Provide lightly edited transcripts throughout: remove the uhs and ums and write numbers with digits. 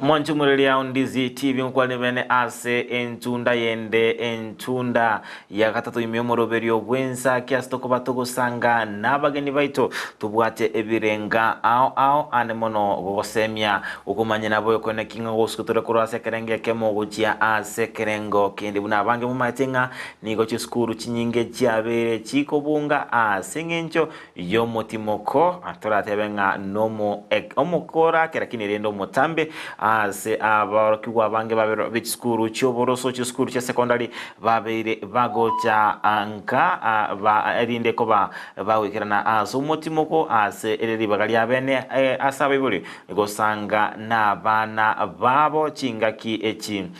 Mwanche omoreria o Ndizi TV nkwane bene ase enchunda yende enchunda ya gatato ime omoroberio bw'ensa kiase tokoba togosanga nabageni baito tobwate ebirenga ao ao ande mono gogosemia okomanya nabo okoeneki ng'a gosuka tore korwa ase ekerengo ekemo gochia ase ekerengo kende buna abange momaete ng'a nigo chisukuru chinyinge chiabeire chikobunga ase eng'encho Y'omotimoko, toratebe ng'a nomo omokorake lakini rende omotambe ase aborokigwa abange babere be chisukuru chi'oboroso, chisukuru chia secondary babeire bagocha nka ba erinde koba bagoikerana ase omotimoko ase ere ribaga ria bene ase abaibori gosanga nabana babo chingaki echi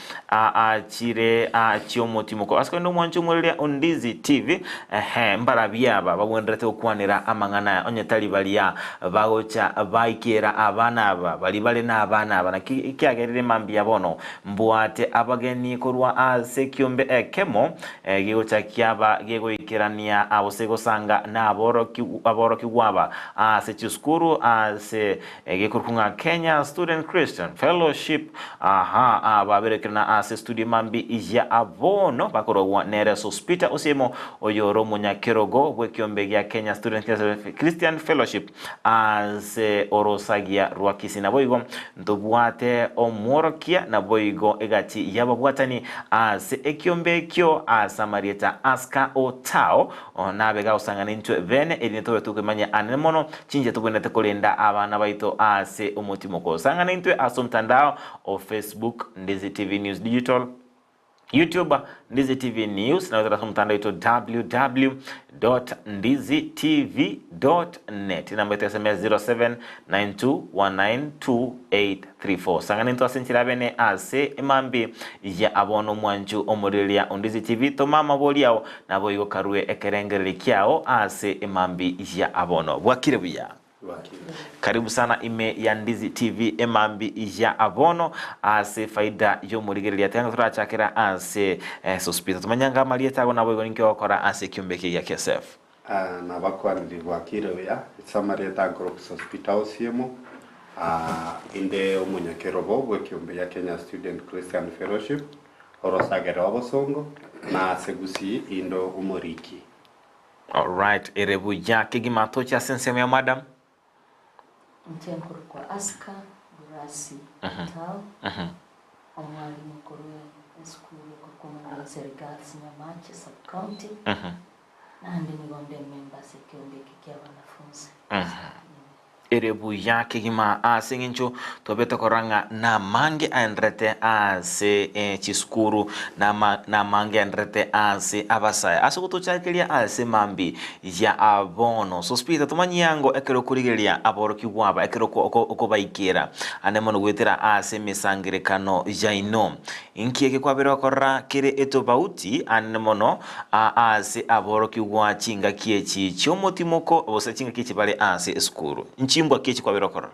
Chire chi'omotimoko. Ase korende omwancho omwereria o Ndizi TV, ehe, mbarabwo aba bagwenerete gokwanera amang'ana aya, onye tari baria bagocha baikera abana aba, baria bare nabana aba. Naki ekiagerire mambia bono mbwate abageni korwa ase ekiombe ekemo gegocha kiaba gegoikerania gose gosanga naborokigwa aba ase chisukuru ase Egekorokwa ng'a Kenya Student Christian Fellowship. Aha, aba baberekerana ase studio mambi ya bono bakorogwa nere Sospeter Osiemo oyore omonyakerogo bw'ekiombe gia Kenya Student Christian Fellowship ase orosagia rwa Kisii. Naboigo ntobwate omworokia naboigo egati y'ababwatani ase ekiombe ekio ase amarieta Aska Otao Nabe gagosang'ana intwe bene, erinde tobe tokwemanyia anene mono chinchera tobwenerete korenda abana baito ase omotimoko. Sang'ana intwe ase omotandao o Facebook, Ndizi TV News Digital, YouTube, Ndizi TV News, naboigo ase omotandao oito www.ndizitv.net. Enamba yaito ya SMS 07921928. 34. Sang'ana intwe ase enchera y'abene ase emambi ya abono omwanchu omorireria ondizi TV toma amabori ao naboigo karue ekerengererio kiao ase emambi ya abono. Bwakire buya. Karibu sana ime ya Ndizi TV emambi ya abono ase faida y'omorigereria tiga torachakera ase eh, Sospita tomanye anga amarieta ago naboigo ninki ogokora ase ekiombe eke gia KSF. Nabakwanire bwakire buya, ase amarieta ankorokia Sospeter Osiemo, inde omonyakerogo bw'ekiombe gia Kenya Student Christian Fellowship, orosagere obosongo, na ase Gusii inde omoriki. Alright, ere buya kegima toche ase ensemo ya madam. Inche nkorokwa Aska Burasi Gitau, omwalimu korwa esukuru ekorokwa Mwangaza Girls Nyamache Sub-County. Naende nigo nde member ase ekeombe eke kia abanafunsi. Ere buya kegima ase eng'encho twabete korora ng'a namange aenderete ase chisukuru, nama namange aenderete ase abasae. Ase ogotochakeria ase mambi ya bono. Sospita tomanyie ango ekero okorigereria aborokigwa aba ekero okobaikera ande mono goetera ase emesangerekano yaino. Inki eke kwabeire gokorora kere etobauti anene mono aase aborokigwa chingaki echi chi'omotimoko gose chingaki echi bare aase esukuru? Nchimbwa ki echi kwabeire gokorora?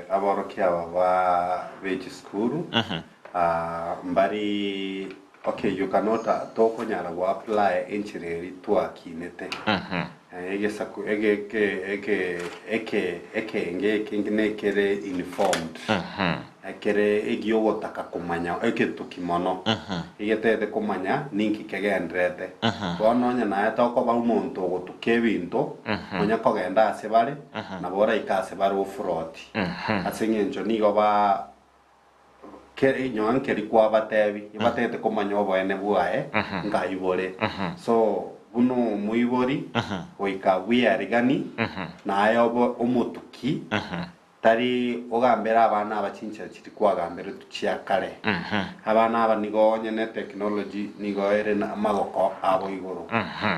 Aborokia aba ba be chisukuru mbari okay you cannot tokonyara go apply enchera eria twakinete egesaku ege eke eke eke ekenge eke nekere informed Ekere egi'ogotaka komanya egetoki mono, egetete komanya ninki kegendererete. Bono onye naye tokoba omonto ogotuka ebinto, onya kogenda ase bare, nabo oraike ase bare ofuroti. Ase eng'encho nigo ba ke nyowe nkeri kwabatebi, ebatete komanya oboene bwaye ngai bore. So buna omoibori, goika bweyarigani, naye obe omotuki. Tari ogambere abana aba chinchera chiria kwagamberetwe chia kare. Abana aba nigo onye ne technology nigo ere namagoko abo igoro.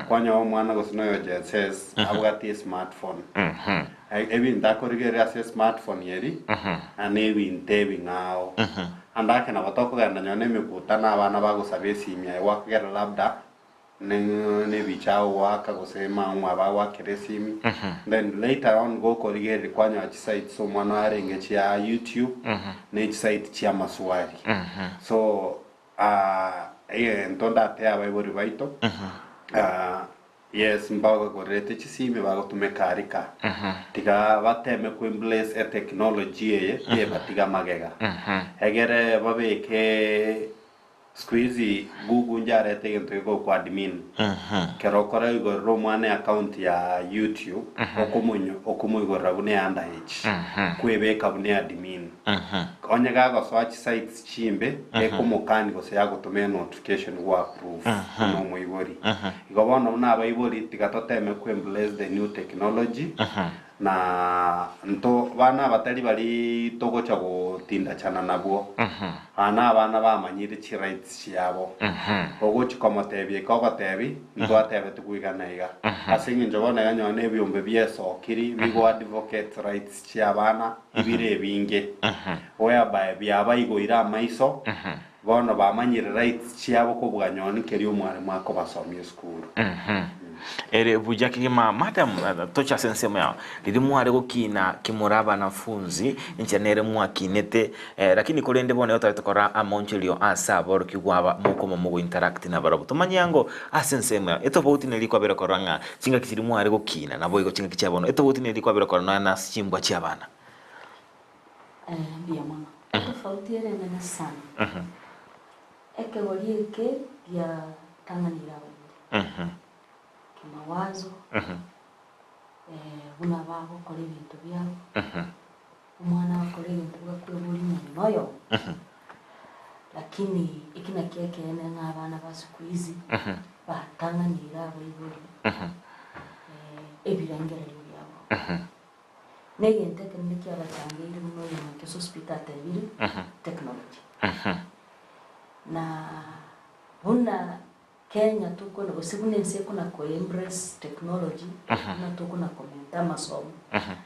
Kwanyora omwana gose noyo Gen Z abwate esmartphone. Ebinto akorigereria ase esmartphone eri na ebinto ebing'ao. Ande ake nabo tokogenda nonye na emekutano abana bagosaba esimi aye gwakogera labda nebicha agoaka gose mang'u aba agoakera esimi then later on gokorigereria kwanyora chisites omwana oye arenge chia YouTube ne chisite chia amaswali so egento ndatebe abaibori baito. Yes, mbagogorerete chisimi bagotumeka arika. Tiga bateme ko embrace etechnology eye tebatiga magega. Egere babeke siku hizi Google njarete egento gekogokwa admin. Kero okoraigorera omwana eaccount ya YouTube, okomonyo okomoigorera buna e under age, kwebeka buna eadmin. Onye gagosoa chisites chimbe, ekomokani gose yagotoma enotification go approve buna omoibori. Igo bono buna abaibori tiga toteme ko embrace the new technology na nto bana abatari bari togocha gotindachana nabwo. Aba na abana bamanyire chirights chiabo. Ogochi komotebia eke ogotebi ntwatebeti goigana iga. Ase eng'encho bono iga nonye na ebiombe biesokiri bigo advocate rights chia abana ebire ebinge whereby biabaigoire amaiso Bono bamanyire rights chiabo kobua nyoni keria omwalimu akobasomia esukuru. Ere buya kegima madam toche ase ensemo yao riria mware gokina kimore abanafunzi inche nere mwakinete eh, lakini korende bono igo tari tokora amaonchorio ase aborokigwa aba mokoma mogo interact nabarabwo tomanye ango ase ensemo yao etofauti neri kwabere korora ng'a chingaki chiria mware gokina naboigo chingaki chia bono etofauti neri kwabere korora nonya nase chimbwa chiabana. Mbuya mono. Etofauti ere enene sana. Ekegori eke giatang'anire abaibori. Kimawazo, buna bagokora ebinto biabo, omwana agokora egento bwakweboria omong'ina oyomo. Lakini eki nakio ekeene ng'a abana ba siku hizi, batang'anire abaibori ebirengererio biabo. Negento ekenene kiabachangeire buna oyomonto Sospeter atebire, technology. Na buna Kenya tokona gose buna ense ekona ko embrace technology, buna tokona komenta amasomo,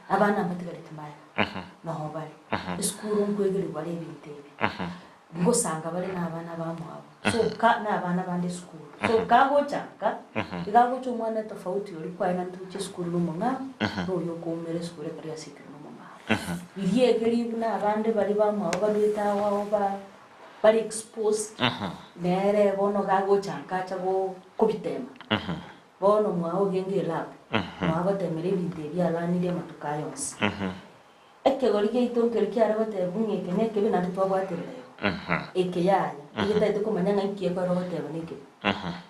abana mbatigareti magega, noho bare. Esukuru nkoegerigwa bare ebinto ebi. Ngosanga bare na abana bamwabo, so ka na abana bande esukuru. So kagocha nka, iga agocha omwana etofauti oria kwaenanete gochia esukuru na omong'ao, na oria okoumera esukuru ekero yasikire na omong'ao. Riria egeri buna abande baria bamwabo barwete ao ao ba bare exposed, nere bono iga agocha nka acha go kobitema. Bono mwao ogenge elab, mwagotemera ebinto ebi alanirie amatuko aya onsi. Ekegori giaito nkeria kiare gotebwa ng'a eke nekebe naende twabwaterera igo. Eke yaya, egetagete komanya ng'a inki ekorera goteba nekebe.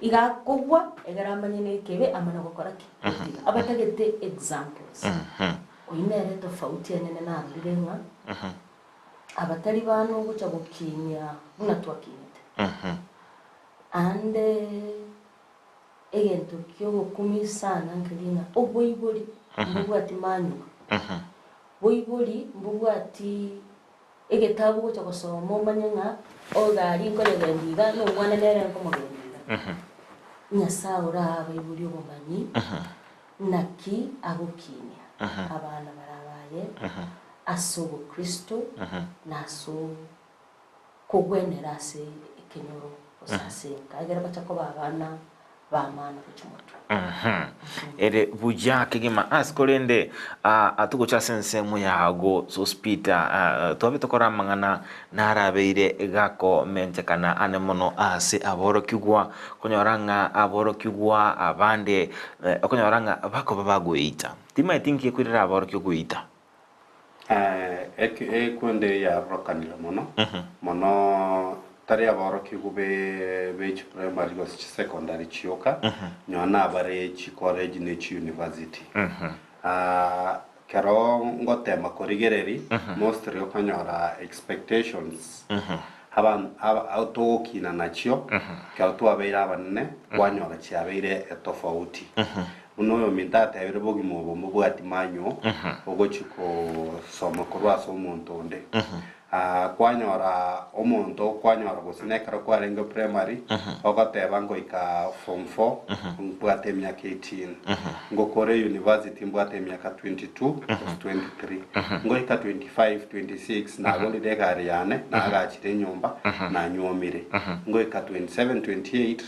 Iga akogwa egere amanye nekebe amanye gokora ki? Gotiga. Abatagete examples. Oyio nere etofauti enene narorire ng'a abatari bana ogocha gokinia buna twakinete. Aande Egento ki'ogokumia sana nkeria ng'a oboibori mbobwati manywa. Boibori mbobwati egetabu ogocha gosoma omanye ng'a egari nkoyegendia iga na omwana nere nkomogendia iga. Nyasae orae abaibori obomanyi naki agokinia abana bare abaye ase obokristo na ase kogwenera ase ekenyoro gose ase enka, egere bacha koba abana b'amana gochia motwe. Ere buya kegima ase korende atogocha ase ensemo yago Sospeter twabe tokora amang'ana narabeire gakomentekana ane mono ase aborokigwa konyora ng'a aborokigwa abande okonyora ng'a bakoba bagoeita timaeti nki ekoirera aborokigwa goeita. Ekwende eye yarokanire mono, mono tari aborokigwa be chiprimary gose chisecondary chioka, nonya nabare chicollege ne chiuniversity. Kero ngotema korigereria, mostly okonyora expectations togokina nachio, ekero twabeire abanene, kwanyora chiabeire etofauti. Buna oyominto atebire bogima obo mbobwati manywo ogochia kosoma korwa ase omonto onde. Kwanyora omonto kwanyora gose nekero kwarenge primary ogoteba ngoika form four mbwate emiaka 18, ngokora university mbwate emiaka 22 gose 23, ngoika 25, 26 nagorire egari yane nagachire enyomba nanyuomire, ngoika 27, 28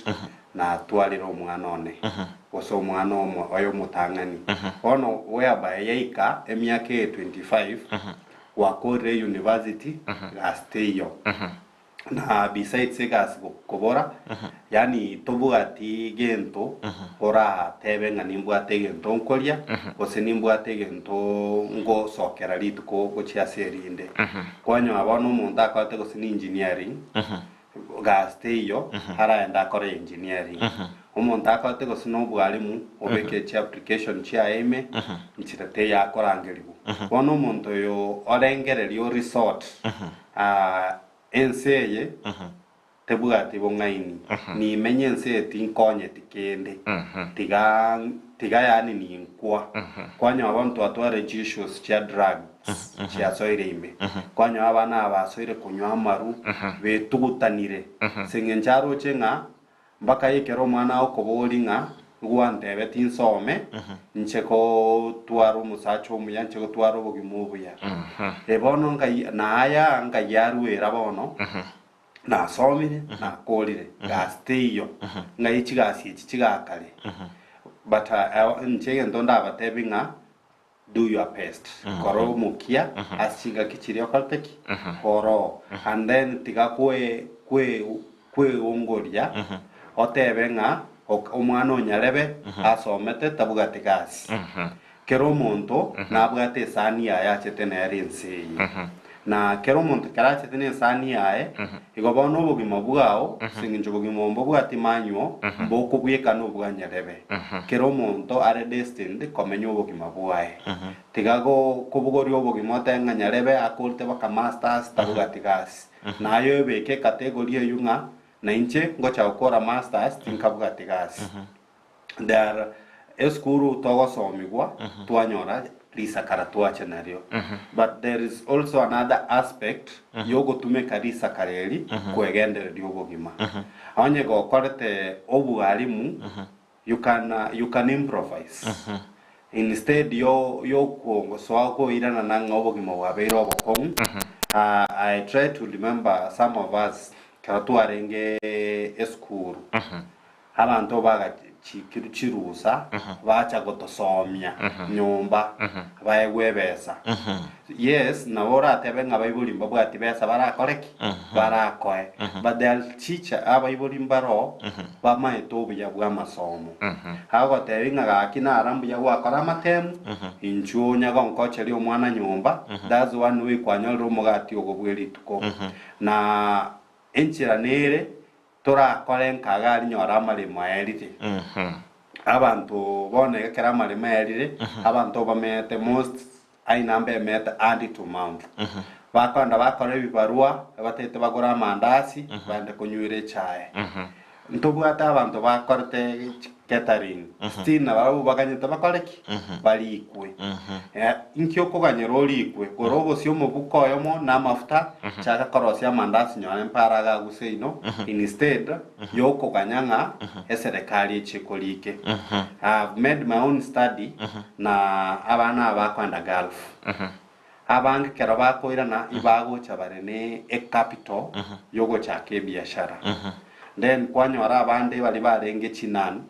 natwarire omwana one, gose omwana oye omotang'ani. Bono whereby yaika emiaka eye 25, gwakorire university, gasi teiyo. Na besides egasi kobora, Yaani tobwati gento oratebe ng'a nimbwate egento nkoria, gose nimbwate egento ngosokera rituko gochia ase erinde. Kwanyora bono omonto akorete gose ni engineering, gasi teiyo, araende akore engineering. Omonto akorete gose na obwalimu, obeke chiapplication chiaye ime, nchera teiyo akorangerigwa. Bono omonto oyo orengereria o resort, ense eye, Tebwati bong'aini, nimenye ense eye tinkonyeti kende, tiga tiga yaani ninkwa. Kwanyora bono twatwarire chiissues chia drugs chiasoire ime, kwanyora abana aba basoire konywa amaru, betugutanire, ase eng'encho aroche ng'a mpaka ekero omwana agokoboria ng'a gwantebeti nsome, inche gotwara omosacha omuya, inche gotwara obogima obuya. Eh bono nkai naya nkai arwera bono. Nasomire, nakorire, gasi teiyo, ng'ai chigasi echi chigakare. But inche egento ndabatebi ng'a do your best, kora omokia ase chingaki chiria okorete ki? Oroo. And then tiga kwe kwe kweongoria otebe ng'a ok omwana onyarebe asomete tabwati gasi. Kera omonto nabwate esani yaye achete nere ense eye. Na kera omonto ekero achete nesani yaye, igo bono obogima bwao, ase engencho obogima obo mbobwati manywo, mbokobwekana obwa nyarebe. Kera omonto are destined komenya obogima bwaye. Tiga go kobogoria obogima otebe ng'a nyarebe akorete baka masters tabwati gasi. Naye oebeke ecategory eywo ng'a nainche ngocha gokora masters tinkabwati gasi. There are esukuru togosomigwa twanyora risakara twacha nario but there is also another aspect yogotumeka risakara eri kwegendereria obogima. Onye gokorete obwalimu you can you can improvise instead yo yokosoa koirana ng'a obogima bwabeire obokong'u I try to remember some of us ekero twarenge esukuru Abanto bagachikirwe chirusa, bacha gotosomia nyomba, baegwe ebesa. Yes, nabo oratebe ng'a abaibori mbabwati besa barakore ki? Barakoe. But there are teacher, abaibori mbaroo bamaete obuya bw'amasomo. Agotebia ng'a gaki nara mbuya gwakora amatemu, inchuo onya gonkocheria omwana nyomba, that's one way kwanyorire omogati ogo bwe rituko. Na enchera nere Torakore nkaga aria nyora amaremo aerire. Abanto bono iga ekero amaremo aerire, abanto bamete most aina mbemete hand to mouth. Bakoenda bakora ebibarua, batete bagore amandasi, baende konywera echae. Ntobwate abanto bakorete catering, still nabarabwo baganyete bakore ki? Barikwe. Inki okoganyera orikwe? Gora obosie omobuko oyomo na amafuta, chaka korosia amandasi nyore mpare agagu seino, instead yokoganya ng'a eserekari echie ekorike. I have made my own study na abana aba bakoenda Gulf. Abange ekero bakoirana ibagocha bare ne ecapital yogochaka ebiashara. Then kwanyora abande baria barenge chinani,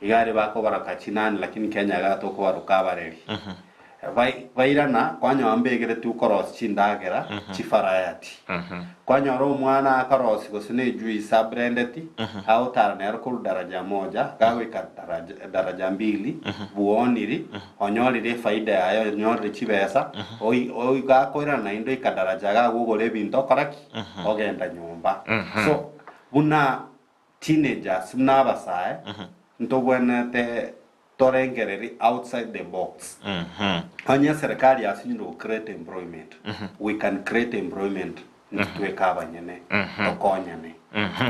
Iga aria bakobaroka chinani lakini Kenya iga tokobaroka abareri. Bai- Bairana kwanyora mbegeretwe korosia chindagera chivariety. Kwanyora omwana akorosia gose ne ejuice abrendeti, agotara nero korwa daraja moja gagoika daraja, daraja mbili, bwoniri, onyorire efaida yaye, onyorire chibesa, oi- oi gakoirana naende oika daraja iga agwo ogora ebinto okora ki? Ogenda nyomba. So buna Teenagers buna abasae ntobwenerete torengererie outside the box. Onye eserekari yasinyire go create employment, we can create employment intwe tweka abanyene tokonyane.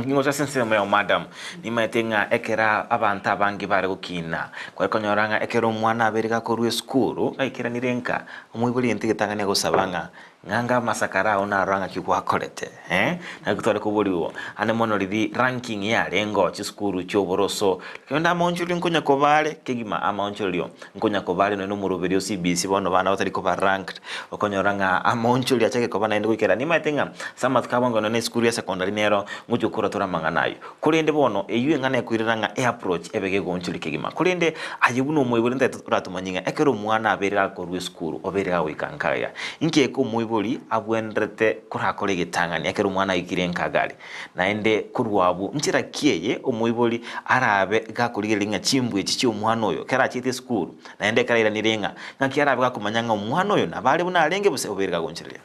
Ning'oche ase ensemo yao madam, nimaete ng'a ekero abanto abange bare gokina, kware konyora ng'a ekero omwana abeire gakorwa esukuru, gaikeranire nka, omoibori gento egetang'ani agosaba ng'a Ng'anga amasakara ao narora ng'aki gwakorete, eh? Naki tware koborigwa ande mono riria ranking yarengeo chisukuru chi'oboroso, lakini onde amaonchorerio nkonya koba are, kegima amaonchorerio nkonya koba are nonya omoroberi o CBC bono bana batari koba ranked, okonyora ng'a amaonchorerio achake koba naende goikera. Nimaete ng'a ase amatuko abo nonya esukuru ya secondary nero ngochia gokora tore amang'ana ayio. Korende bono eyio eng'ana ekoirera ng'a eapproach ebe gegoonchoria kegima. Korende aye buna omoibori ntaete oratomanye ng'a ekero omwana abeire gakorwa esukuru obeire gagoika nka iga, inki eke omoibori. omoibori abwenerete korakore egetang'ani ekero omwana aikire enkagari? Naende korwa abwo, nchera ki eye omoibori arabe gakorigereria ng'a chimbwa echi chi'omwana oyo ekero achiete esukuru, naende ekero airanire ng'a ng'aki arabe gakomanya ng'a omwana oyo nabo are buna arenge gose obeire gagonchereria?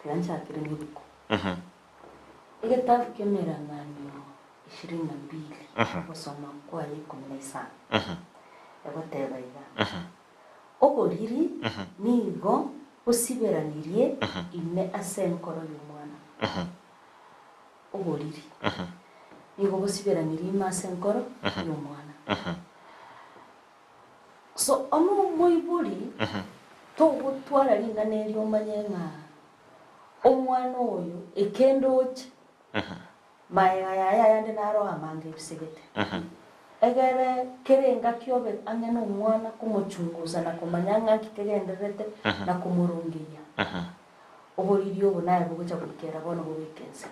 Tiga nchakere nebuku. Egetabu ki'emereng'anio ishirini na mbili, ogosoma kwaye ikomi na isano, egoteba iga, Oboriri nigo bosiberanirie ime ase enkoro y'omwana. Oboriri nigo bosiberanirie ime ase enkoro y'omwana. So onye omoibori togotwara ring'ana eri omanye ng'a omwana oyo ekende oche Magega yaye ayande naro amange ebisegete. Egere kera engaki obe ang'e nomwana komochungusa na komanya ng'a nki kegendererete na komorongeyia. Oboriri obo naye bogocha goikera bono bobeke inse.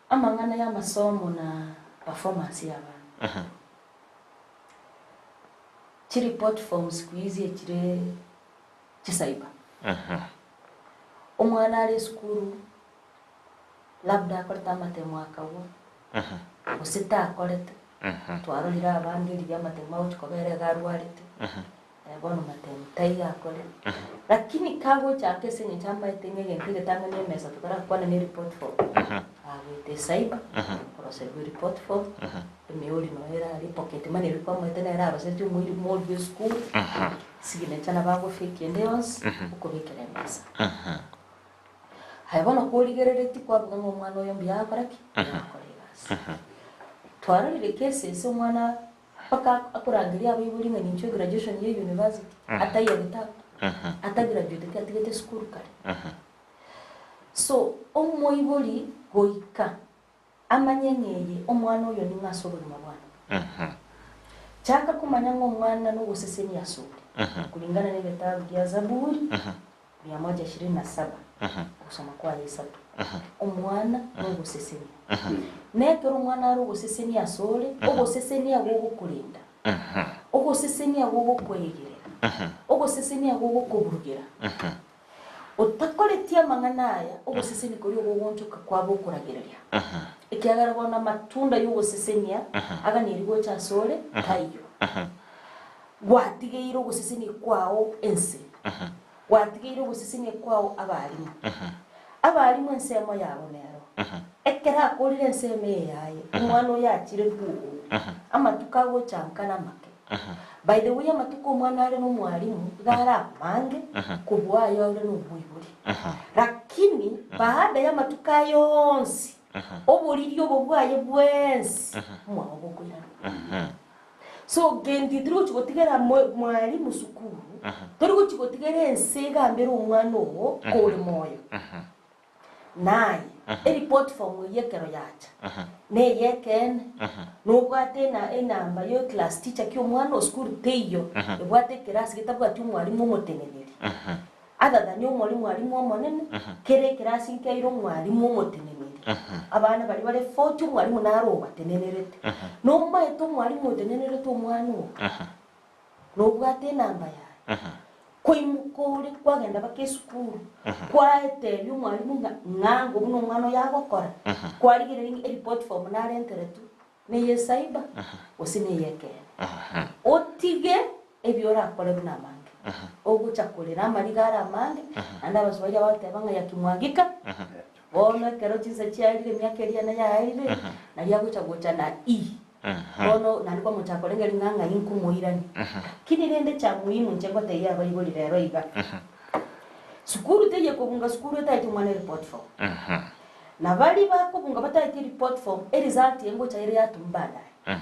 Amang'ana y'amasomo na performance y'abana. Chireport form siku hizi echire chicyber. Omwana are esukuru labda akorete amatemo akagwa, gose takorete, twarorire abange riria amatemo agochia kobera iga arwarete, bono matemo taiyo akore. Lakini kagochaka ase eng'encho amaete ng'a egento egetang'ani emesa totarakwana na ereport form, agoeta ecyber, koroserigwa ereport form, emeori noyo ere aria epocket money eria kwamoete nere arosetie omoiri mori bwa esukuru. Signature nabo agofake ende yonsi okobekera emesa. Aye bono korigereretie kwabuga ng'a omwana oyo mbuya agokora ki? Mbuya agokora egasi. Twarorire case ase omwana mpaka akorangeria abaibori ng'a ninchwe graduation ye university ataiyo getabu, atagraduateti atigete esukuru kare. So omoibori goika Amanye ng'a eye omwana oyo ning'o ase obogima bwane. Chaka komanya ng'a omwana nogosesenia asore, kulingana negetabu gia Zaburi mia moja ishirini na saba ogosoma kwaye isato. Omwana nogosesenia. Nekero omwana are ogosesenia asore, ogosesenia gogokorenda, ogosesenia gogokoegerera, ogosesenia gogokoburugera. Otakoreti amang'ana aya, ogosesenia koria ogogonchoka kwaba okoragereria, ekiagera bono amatunda y'ogosesenia aganeirie gocha asore taiyo. Gwatigeire ogosesenia kwao ense, gwatigeire ogosesenia kwao abalimu. Abalimu ensemo yabo nero, ekero akorire ensemo eye yaye, omwana oyo achire bwoo, amatuko agocha nka namake. By the way amatuko omwana are nomwalimu iga are amange kobua aye ore nomoibori. Lakini baada yamatuko aya onsi oboriri obo bwaye bwensi omwao bokoirana. So gento tiri gochi gotigera mwalimu sukuru, tori gochi gotigera ense egambere omwana oo kore moyo. Naye ereport form eyio ekero yacha, ney'ekeene, nobwate ena enamba ya eclass teacher ki omwana o sukuru teiyo, ebwate ekerasi getabwati omwalimu omoteneneri. Other than omori mwalimu omonene, kera ekerasi nkeire omwalimu omoteneneri. Abana baria bare 40 omwalimu naro obatenenerete. Nomaete omwalimu otenenerete omwana oo, nobwate enamba yaye. Koimoka ore kwagenda mpaka esukuru, kwaetebia omwalimu ng'a ng'ango buna omwana oyo agokora, kwarigereria ng'a ereport form narenteretwe neye cyber gose neye ekeene. Otige ebi orakore buna amange, ogocha korera amariga are amange, naende abaswahili bagoteba ng'a yakimwagika, bono ekero chinsa chiaerire emiaka eria ene yaerire, naria agocha gocha na i. Bono naende kwamochaka korengereria ng'a ng'ai nkomoirania. Lakini rende cha muhimu inche ngotebia abaibori rero iga, sukuru teiyo ekobunga sukuru etaeti omwana ereport form. Na baria bakobunga bataeti ereport form, eresult eye ngocha ere yatumwa baadaye.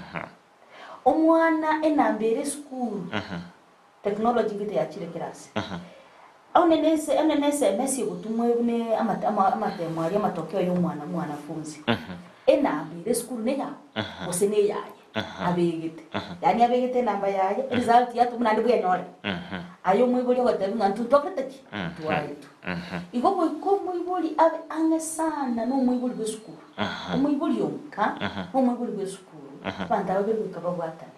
Omwana enamba ere esukuru, technology ngete yachire kera ase. Onye nese onye ne sms egotumwa buna amate ama amatemo aria amatokeo ya omwana mwanafunzi, enamba ere esukuru neyao gose neyaye abegete. Yaani abegete enamba yaye, eresult yatumwa naende bwenyore. Aye omoibori ogotebiwa ng'a intwe ntwakorete ki? Ntwaetwe. Igo goika omoibori abe ang'e sana na omoibori bwa esukuru, omoibori onka na omoibori bwa esukuru, abanto aba babere goika babwatane.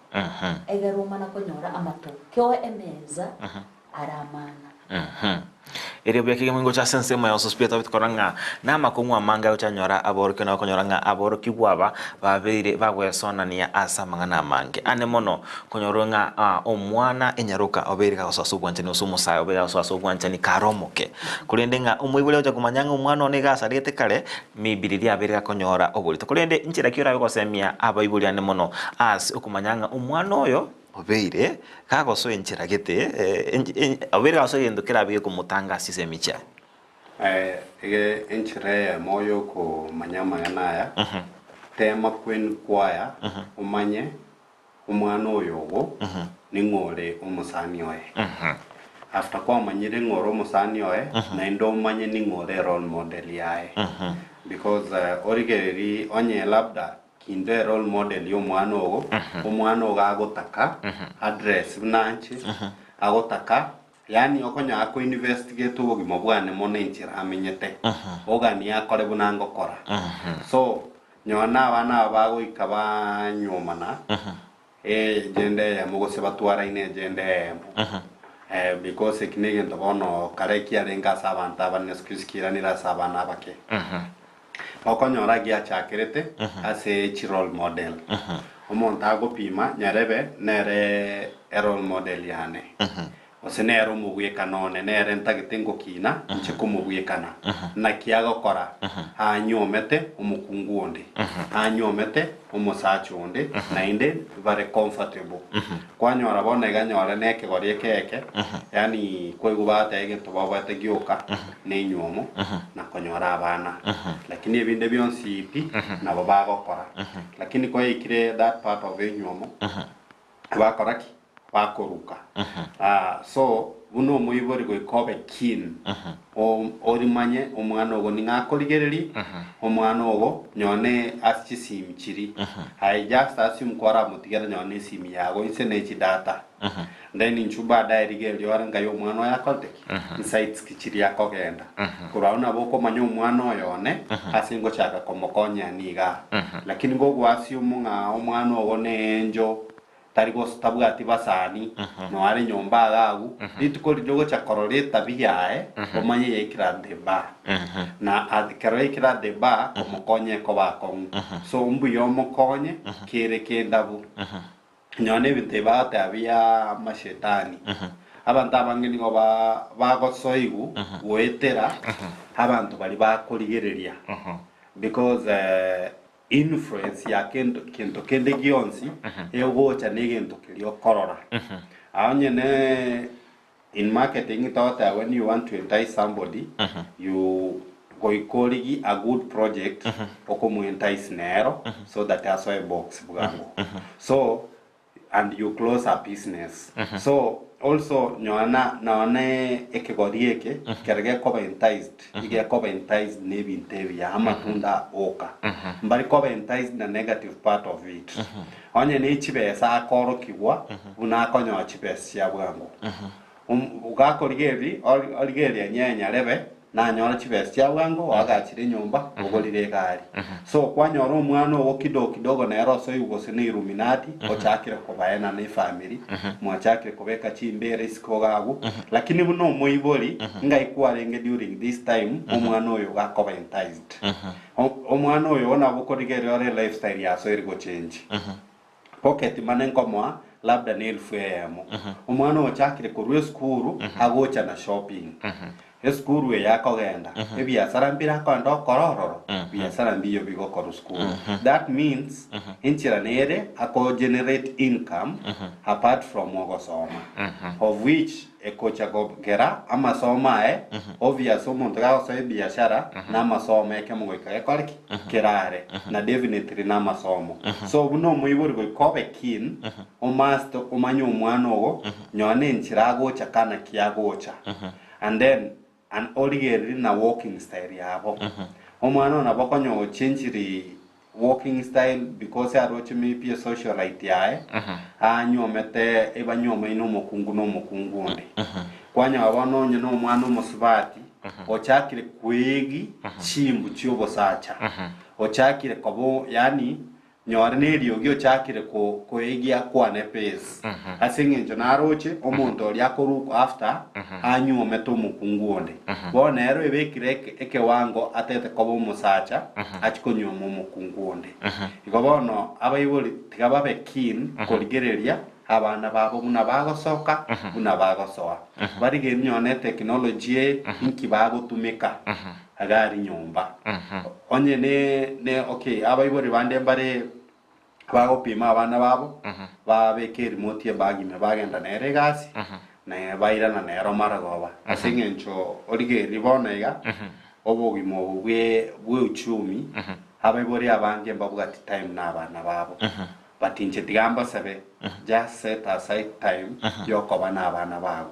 Egere omana konyora amatokeo emeza are amana. Erio buya kegima ngocha ase ensemo ya Osuspia tobete korora ng'a namakong'u amange agocha anyora aborokigwa na okonyora ng'a aborokigwa aba babeire bagwesonania ase amang'ana amange. Ane mono konyorwa ng'a omwana enyaroka obeire gagosoa ase obwanchani gose omosae obeire gagosoa ase obwanchani kare omoke. Korende ng'a omoibori agocha komanya ng'a omwana one iga asarete kare, maybe riria abeire gakonyora oborito. Korende inchera ki orabe gosemia abaibori ane mono ase okomanya ng'a omwana oyo Obeire gagosoa enchera gete, obeire gagosoa egento kerabe gekomotanga ase chisemi chiaye. Ege enchera eyemo y'okomanya amang'ana aya, tema kwenkwaya omanye omwana oyo ogo ning'o ore omosani oye. After kwamanyire ng'o ore omosani oye, naende omanye ning'o ore role model yaye. Because origereria onye labda Kinde role model y'omwana ogo, omwana ogo agotaka address buna anche, agotaka yaani okonyora ko investigate obogima bwane mono enchera amenyete, oganie akore buna ngokora. So, nyowe na abana aba bagoika banyuomana, ejenda eyemo gose batwaraine ejenda eyemo, because eki na egento bono kare kiarenge ase abanto abanene siku hizi kiiranire ase abana abake. Okonyora giachakerete ase chi role model. Omonto agopima nyarebe nere e role model yane, gose nere omobwekano one, nere ntagete ngokina inche komobwekana. Naki agokora? Anyuomete omokungu onde, anyuomete omosacha onde, naende bare comfortable. Kwanyora bono iga nyore na ekegori eke eke, yaani kwaigwa bagoteba egento babwate gioka na enywomo na konyora abana. Lakini ebinde bionsi pi nabo bagokora. Lakini kwaikire that part of enywomo, bakora ki? Bakoruka. So buna omoibori goika obe keen, orimanye omwana ogo ning'o akorigereria, omwana ogo nyone ase chisimi chiria, aye just assume kwaramotigera nyone esimi yago inse ne chidata, then inchuo baadaye rigereria ore ngai omwana oyo akorete ki? Insights ki chiria akogenda. Korwa abwo nabo okomanya omwana oyo one ase ngochaka komokonyera nigaa. Lakini ngogo assume ng'a omwana ogo ne angel, Tari gose tabwati basani, noyo are nyomba iga agwo, rituko riria ogocha korora etabi yaye, omanye yaikire at the bar. Na ekero yaikire at the bar, omokonye ekoba akong'u. So mbuya omokonye kere kendabu. Nonya na ebinto ebi bagoteba bia amashetani, abanto abange nigo ba bagosoigwa goetera abanto baria bakorigereria because Influence ya kento kento kende gionsi egocha negento keria okorora. Aa onye ne in marketing togoteba when you want to entice somebody you goika origie a good project okomo entice nero so that asoe box bwango. So and you close a business so also nyonya na nonye ekegori eke kere gekoba enticed igekoba enticed na ebinto ebiya amatunda oka mbari koba enticed na negative part of it onye ne chibesa akorokigwa buna akonyora chibesa chia bwango Gakorigereria, origereria nyarebe, nanyore chibesa chia bwango, oagachire enyomba, ogorire egari. So kwanyora omwana ogo kidogo kidogo nere osoigwe gose ne Illuminati, ochakire kobaena ne efamiri, mwachakire kobeka chimbera isiko iga agwo. Lakini buna omoibori, ngai kwarenge during this time, omwana oyo gakoba enticed. Omwana oyo nabo okorigereria ore lifestyle yasoire gochange. Pocket money nkomoa labda ne elfu eyemo. Omwana ochakire korwa esukuru agocha na shopping. Esukuru eye akogenda, ebiasara mbire akogenda okora ororo, biasara mbiyo bigokorwa sukuru. That means enchera nere ako generate income apart from ogosoma. Of which Ekocha kogera amasomo aye, obvious omonto gagosoa ebiashara na amasomo ekemo goika gekore ki? Kerare. Na definitely na amasomo. So buna omoibori goika obe keen, omust omanye omwana ogo, nyoa na enchera agocha ka naki agocha. And then and origererie na walking style yabo. Omwana oyo nabo okonya ochenchiri Walking style because aroche maybe a socialite yaye anyuomete ebanyuomaine omokungu na omokungu onde. Kwanyora bono onye na omwana omosubati ochakire kwegi chimbu chiobosacha ochakire koba yaani. Nyore neriogi ochakire koegia kwane pace ase eng'encho naroche omonto oria akoruk after anyuomete omokungu onde. Bono ere oebekire ekewango atete koba omosacha achie konyuoma omokungu onde. Igo bono abaibori tiga babe keen korigereria abana babo buna bagosoka buna bagosoa. Barigerie nonye ne technology eye inki bagotumeka iga aria nyomba. Onye ne ne okay abaibori bande mbare bagopima abana babo babeka erimote ebag ime bagenda nere egasi naye bairana nero marogoba ase eng'encho origererie bono iga obogima obo bwe bwe uchumi abaibori abange mbabwati time na abana babo. But inche tiga mbasabe, just set aside time yokoba na abana bago.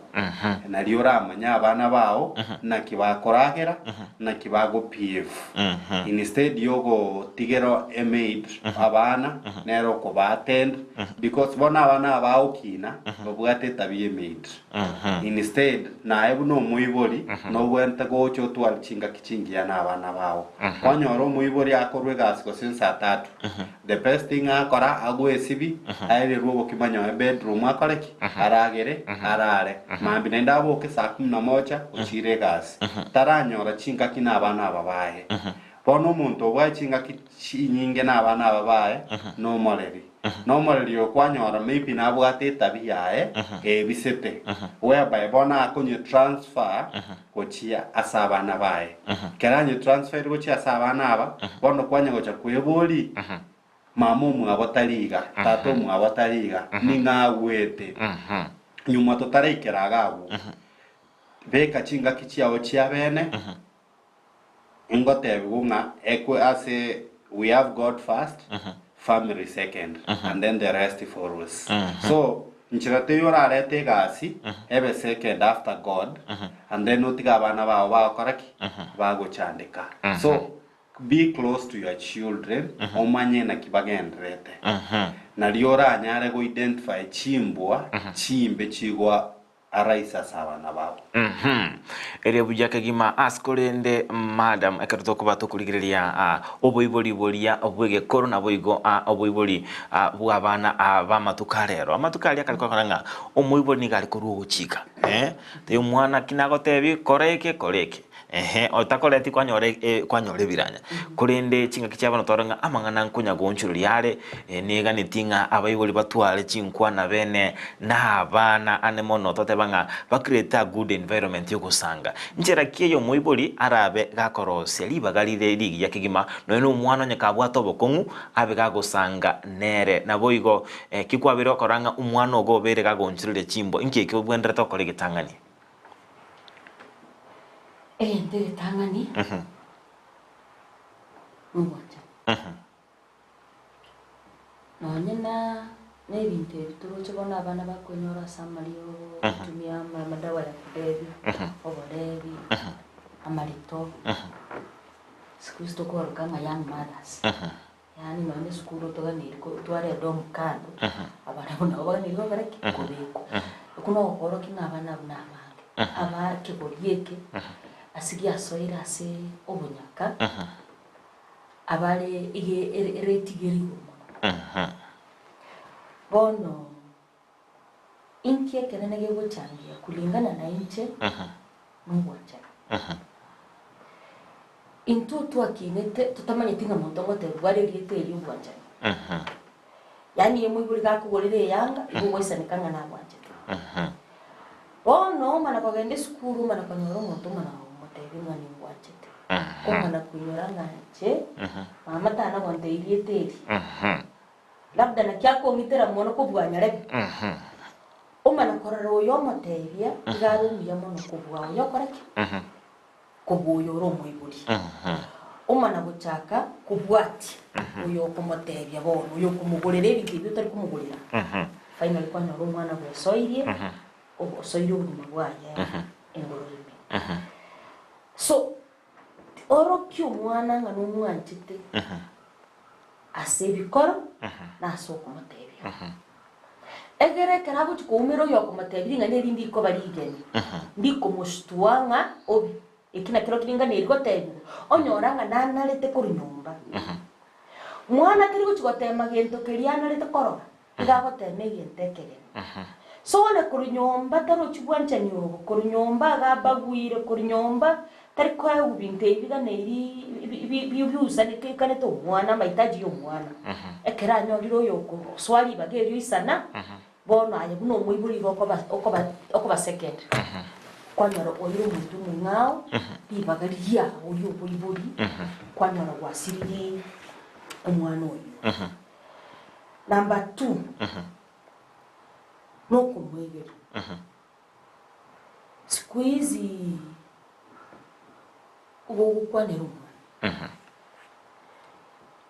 Nario oramanye abana bao naki bakoragera, naki bago behave. Instead yogotigera emaid abana, nere okoba attend, because bono abana aba bagokina, babwate etabia emaid. Instead, naye buna omoibori, nobwenerete gocha otware chingaki chingiya na abana bao. Kwanyora omoibori akorwa egasi gose nsaa tatu, The best thing akora agwe esibi aererwe obokima nyowe bedroom akore ki? Aragere arare mambia naende aboke saa kumi na moja ochire egasi taranyora chingaki na abana aba baye. Bono omonto obwae chingaki chinyinge na abana aba baye nomoreri. Nomoreri oyo kwanyora maybe nabwate etabi yaye ebisete whereby bono akonye transfer gochia ase abana baye. Ekero anye transferred gochia ase abana aba, bono kwanya gocha kweboria, mama omwabo tari iga, tata omwabo tari iga, ning'o agwete? Nyuma totaraikera iga abwo, beka chingaki chiao chia bene, Ingotebiwa ng'a ekwe ase we have God first, family second, and then the rest follows. So, nchera teiyo orarete egasi ebe second after God, and then otige abana bao bagokora ki? Bagochandeka. So, be close to your children, omanye naki bagendererete. Nario oranyare go identify chimbwa chimbe chigoa Araise ase abana babo. Ere buya kegima ase korende madam ekero tokoba tokorigereria oboibori boria bw'egekoro naboigo oboibori bw'abana b'amatuko a rero. Amatuko aria akare kogokora ng'a omoibori nigo are korwa ogochika tei omwana ki nagotebi kora eke kora eke ehe otakoreti kwanyora kwanyora ebiranya. Korende chingaki chia bono twarora ng'a amang'ana nkonya goonchoreria are, Neganetie ng'a abaibori batware chinkwana bene na abana ane mono toteba ng'a ba create a good environment yogosanga. Nchera ki eye omoibori arabe gakorosia ribaga rire rigiya kegima nonya na omwana onye kabwate obokong'u abe gagosanga nere. Naboigo ki kwabeire gokora ng'a omwana ogo obeire gagoonchoreria chimbwa inki ekio obwenerete gokora egetang'ani? Egento egetang'ani nobwanchani. Nonye na nebinto ebi toroche bono abana bakoinyora ase amariogo, gotumia amadawa ya kulevya, oborebi, amarito, siku hizi tokoroka ng'a young mothers, yaani nonye esukuru otoganeiri ko otware edomu kando, abarabwo nabo baganeiri gokora ki? Kobekwa. Okwo nogokorokia ng'a abana abwo na abange, aba ekegori eke, ase giasoire ase obonyaka. Abare ige eretige rigoro mono. Bono inki ekenene gegochangia kulingana na inche nobwanchani. Intwe twakinete totamanyeti ng'a monto ngotebwa are erieta eri obwanchani. Yaani omoibori gakogorera eyanga igo ogoisaneka ng'a nabwanchete. Bono omana kogenda esukuru omana konyora omonto omana gomotebia ng'a ningwanchete. Omana koinyora ng'a inche mama tana gontebia erieta eri. Labda naki akong'itera mono kobua nyarebe. Omana korora oyo omotebia iga are omuya mono kobua oyo okore ki? Kobua oyo ore omoibori. Omana gochaka kobwatia oyo okomotebia bono, oyo okomogorera ebinto ebio otari komogorera. Finally kwanyora omwana bwesoirie, osoirie obogima bwaye engoro ime. So, orokia omwana ng'a nomwanchete ase ebikoro na ase okomotebia. Egere ekero agochia koumera oyo okomotebia ring'ana eri ndikoba rigeni, ndikomostua ng'a obi, eki nakero ring'ana eri gotebigwa, onyora ng'a nanarete korwa nyomba. Mwana tari gochia gotema gento keria anarete korora, iga agotema egento ekegeni. So one korwa nyomba tarochi bwanchani obo, korwa nyomba iga abaguire, korwa nyomba tari koegwa binto ebi biganeiri biusanekekanete omwana, amahitaji ya omwana. Ekero anyorire oyo okosoa ribaga erio isana, bono aye buna omoibori igo okoba okoba okoba second. Kwanyora oire omonto omong'ao, ribaga riago ria oboibori, kwanyora gwasiririe omwana oyio. Number two, nokomoegeria. Siku hizi gogokwanera omwana,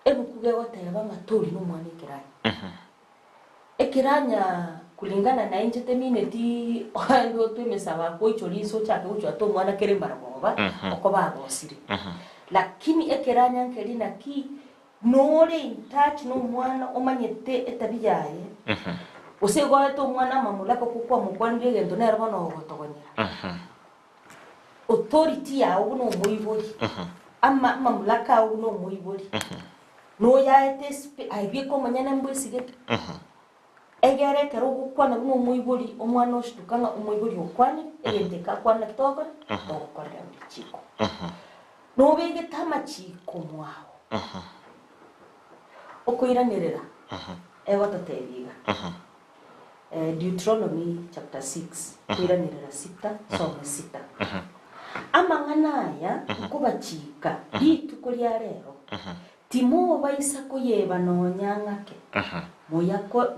ebuku gegoteba ng'a tori na omwana ekeranya. Ekeranya kulingana na inche temineti oende otwe emesabo akoichoria inse ochake gochwata omwana kere mbarogoba okoba agosire. Lakini ekeranya nkeri naki Nore in touch nomwana omanyete etabi yaye, gose igo oete omwana amamulaka okwo kwamokwanire egento nere bono ogotogonyera. Authority yao buna omoibori, ama amamulaka ao buna omoibori, noyaete espe aye bieka omonyene mbwesigete. Egere ekero ogokwana buna omoibori, omwana oshtuka ng'a omoibori okwanire, egento eke akwana naki togokora? Togokorera richiko. Nobegete amachiiko mwao. Okoiranerera egototebia iga, Deuteronomy chapter 6, koiranerera sita, some sita. Amang'ana aya nkobachiika rituko ria rero, timobaisa koyeba nonya ng'ake,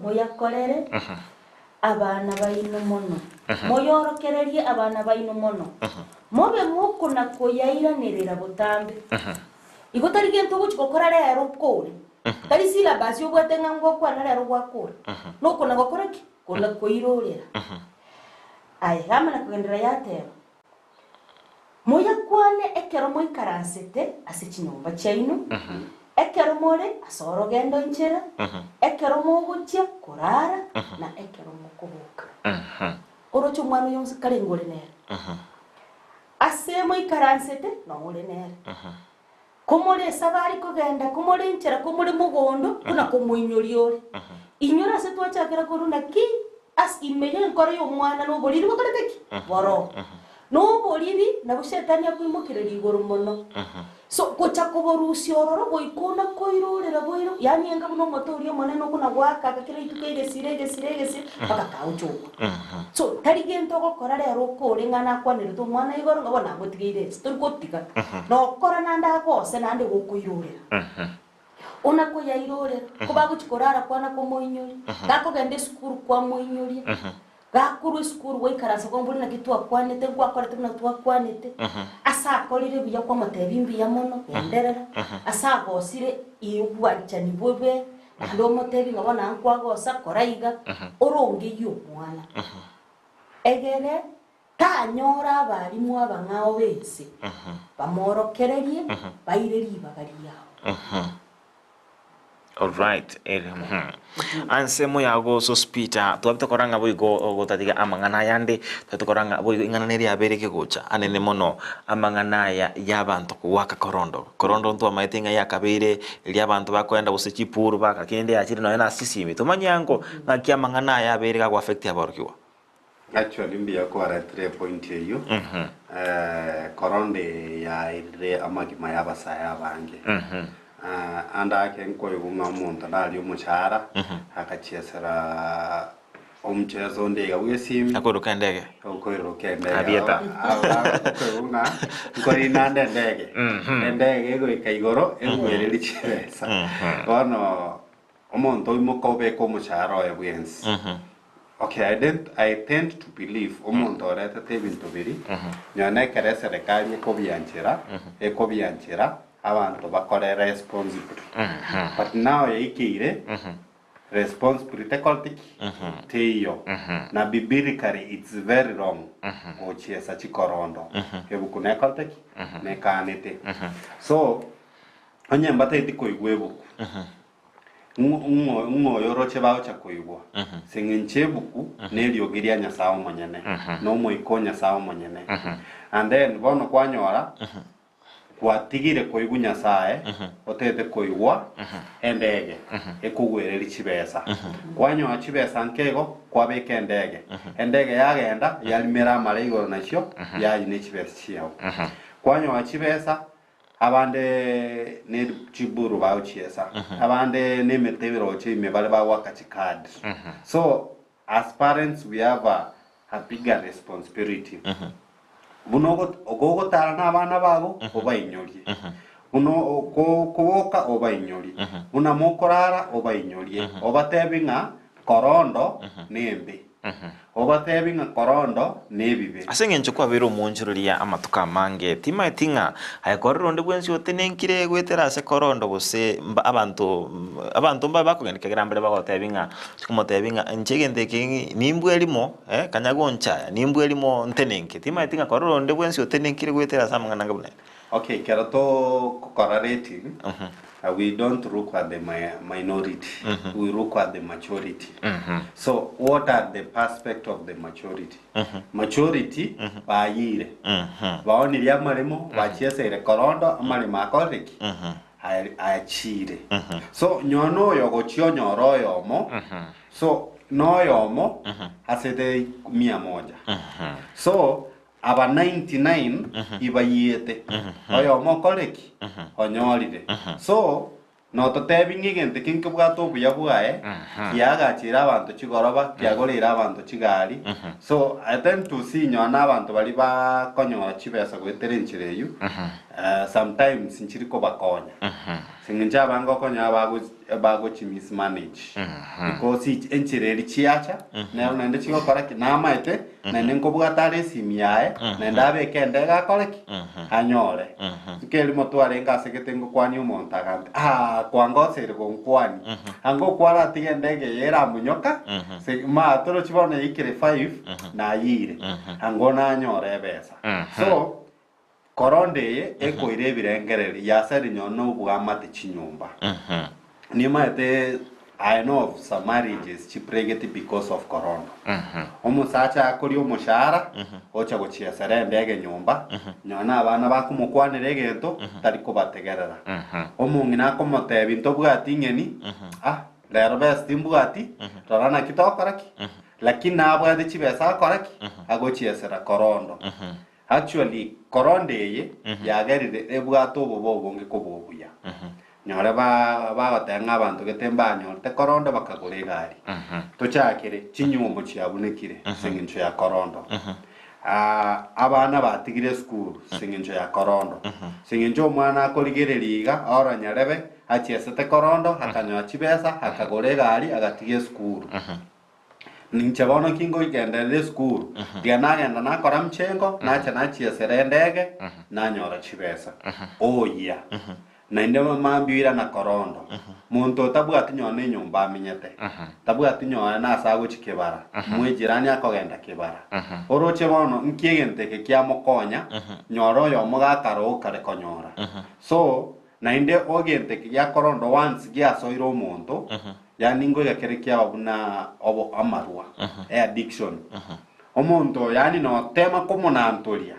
moyakorere abana baino mono, moyorokererie abana baino mono, mobe mokona-koyairanerera botambe. Igo tari gento ogochia gokora rero okore, tari syllabus obwate ng'a ngokwana rero gwakora, nokona-gokora ki? Kona-koirorera. Aye, yamana kogenderera yateba, Moyakwane ekero moikaransete ase chinyomba chiaino, ekero more ase orogendo inchera, ekero mogochia korara, na ekero mokoboka. Oroche omwana oyo onsi karenge ore nere. Ase moikaransete noo ore nere. Komore esabari kogenda, komore inchera, komore mogondo, buna komoinyoria ore. Inyora ase twachakera korwa naki ase ime y'enkoro y'omwana noboriri bokorete ki? Boroo. Noboriri nabwo Shetani akoimokereria igoro mono. So gocha koborusia ororo goika ona koirorera boiro, yaani enga buna omote oria omonene okona goaka aka kera rituko egesire egesire egesire mpaka kagocha ogwa. So tari gento ogokora rero okore ng'a nakwanerete omwana igoro ng'a bono namotigeire ense, tori gotiga. Nokora naende agose naende gokoirorera. Ona koyairorera, ko bagochia korara kwana komoinyoria, gakogenda esukuru kwamoinyoria, gakorwa esukuru gwaikaransa kwamboria naki twakwanete, nkwakorete buna twakwanete, ase akorire buya kwamotebia mbuya mono, genderera, ase agosire obwanchani bobe, naende omotebie ng'a bono nkwagosa, kora iga, orongeyie omwana. Egere tanyora abalimu abang'ao b'ense, bamworokererie, baire ribaga riao. Alright, ere mhm. Ansemo yago Sospeter, twabete korora ng'a boigo gotatiga amang'ana ayande, twabete korora ng'a boigo ing'ana nere yabeire ekegocha anene mono amang'ana aya y'abanto kogwaka korondo. Korondo ntwamaete ng'a yakabeire eria abanto bakoenda gose chipuru baka kende yachire nonya na ase chisimi. Tomanye ango ng'aki amang'ana aya abeire gago affect aborokigwa. Actually mbuya kwaretire epoint eyio, koronde yairire amagima ya abasae abange. Ande ake nkoigwa ng'a omonto naria omochara, akachiesera omocheso onde iga bwa esimi, Akoiroka endege. okoiroka endege. Abieta. Okoigwa ng'a nkorina nde endege, endege egoika igoro egwererie chibesa. Bono Omonto oimoka obeke omochara oye bwensi. Okay, I don't, I tend to believe omonto oretete ebinto biria, nonya na ekero eserekari ekobianchera, ekobianchera abanto bakore responsibly. But now yaikeire, responsibly tekoreti ki? Teiyo. Na biblically it's very wrong gochiesa chikorondo. Ebuku nekorete ki? Nekanete. So, Onye mbatageti koigwa ebuku, ng'o ng'o oyoroche bagocha koigwa? Ase eng'encho ebuku neriogi ria Nyasae omonyene, na Omoika o Nyasae omonyene. And then bono kwanyora, Gwatigire koigwa Nyasae, otete koigwa endege ekogwereria chibesa. Kwanyoa chibesa nkeigo, kwabeka endege. Endege yagenda, yarimera amare igoro nachio, yayia ne chibesa chiao. Kwanyoa chibesa, abande ne chiburu bagochiesa, abande nemete ebiroche ime bare bagoaka chikadi. So, as parents we have a, a bigger responsibility. Buna ogotara nabana bago, obainyorie. Buna okoboka, obainyorie. Buna mokorara, obainyorie. Obatebi ng'a korondo nembe. Obatebi ng'a korondo nebibe. Ase engencho kwabeire omoonchoreria amatuko amange, timaeti ng'a aye korire onde bwensi otenenkire goetera ase korondo gose abanto abanto mbabe bakogenda ekiagera mbare bagotebi ng'a Chikomotebia ng'a inche egento eke nimbwe erimo, eh, kanya gonchaya, nimbwe erimo ntenenke. Timaeti ng'a korora onde bwensi otenenkire goetera ase amang'ana anga buna aya. Okay, ekero togokora rating, we don't look at the minority, we look at the majority. So what are the perspect of the majority? Majority bayiire, baonirie amaremo, bachieseire korondo, amaremo akorire ki? Achiire. So nyowe noyo ogochia onyore oyomo, so noyomo asete mia moja. So aba 99 ibayiete, oyomo okore ki? Onyorire. So nototebi ng'a egento eke nkebwate obuya bwaye, kiagachire abanto chigoroba, kiagoreire abanto chigari. So I tend to see nyowe na abanto baria bakonyora chibesa goetera enchera eywo, Sometimes nchiri kobakonya sing'encho abange okonyora bago bagochi mismanage because ich enchera eri chiacha nero naende chigokora ki namaete naende nkobwata are esimi yaye naende abeke endege akore ki anyore rituko erimo twarenge ase gete ngokwania omonto agambia aah kwangoseire gonkwani anga okwaratiga endege eye eramonyoka se ma torochi bono yaikire five nayeire ango nanyore ebesa so Korende eye ekoira ebirengererio yasari nonye nobwamate chinyomba. Nimaete I know of some marriages chipregeti because of korondo. Omosacha akoria omoshahara ocha gochiesera endege nyomba nonye na abana bakomokwanera egento tari kobategerera. Omong'ina akomotebia ntobwati ing'eni ah rero besa timbwati rora naki tokora ki lakini nabwate chibesa akora ki agochiesera korondo. Actually korende eye yagerire ebwate obobe obonge kobua obuya. Nyore ba bagoteba ng'a abanto gete mbanyorete korondo bakagora egari. Tochakere chinyomba chiabunekire ase eng'encho ya korondo. Abana batigire esukuru ase eng'encho ya korondo. Ase eng'encho omwana akorigereria iga aora nyarebe achiesete korondo akanyora chibesa akagora egari agatiga esukuru. Ninche bono ki ngoigenderera esukuru, tiga nagenda nakora mchengo, nacha nachiesera endege, nanyora chibesa. Oyia. Naende mambia oirana korondo. Monto otabwati nonye na enyomba amenyete, tabwati nonye na ase agochia kebara, mwejirani akogenda kebara. Oroche bono nki egento eke kiamokonya, nyora oyomo gakarogo kare konyora. So, naende egento eke gia korondo once giasoire omonto, Yaani ngoika kere kiaba buna obo amarwa, eaddiction. Omonto oyo yaani notema komonantoria,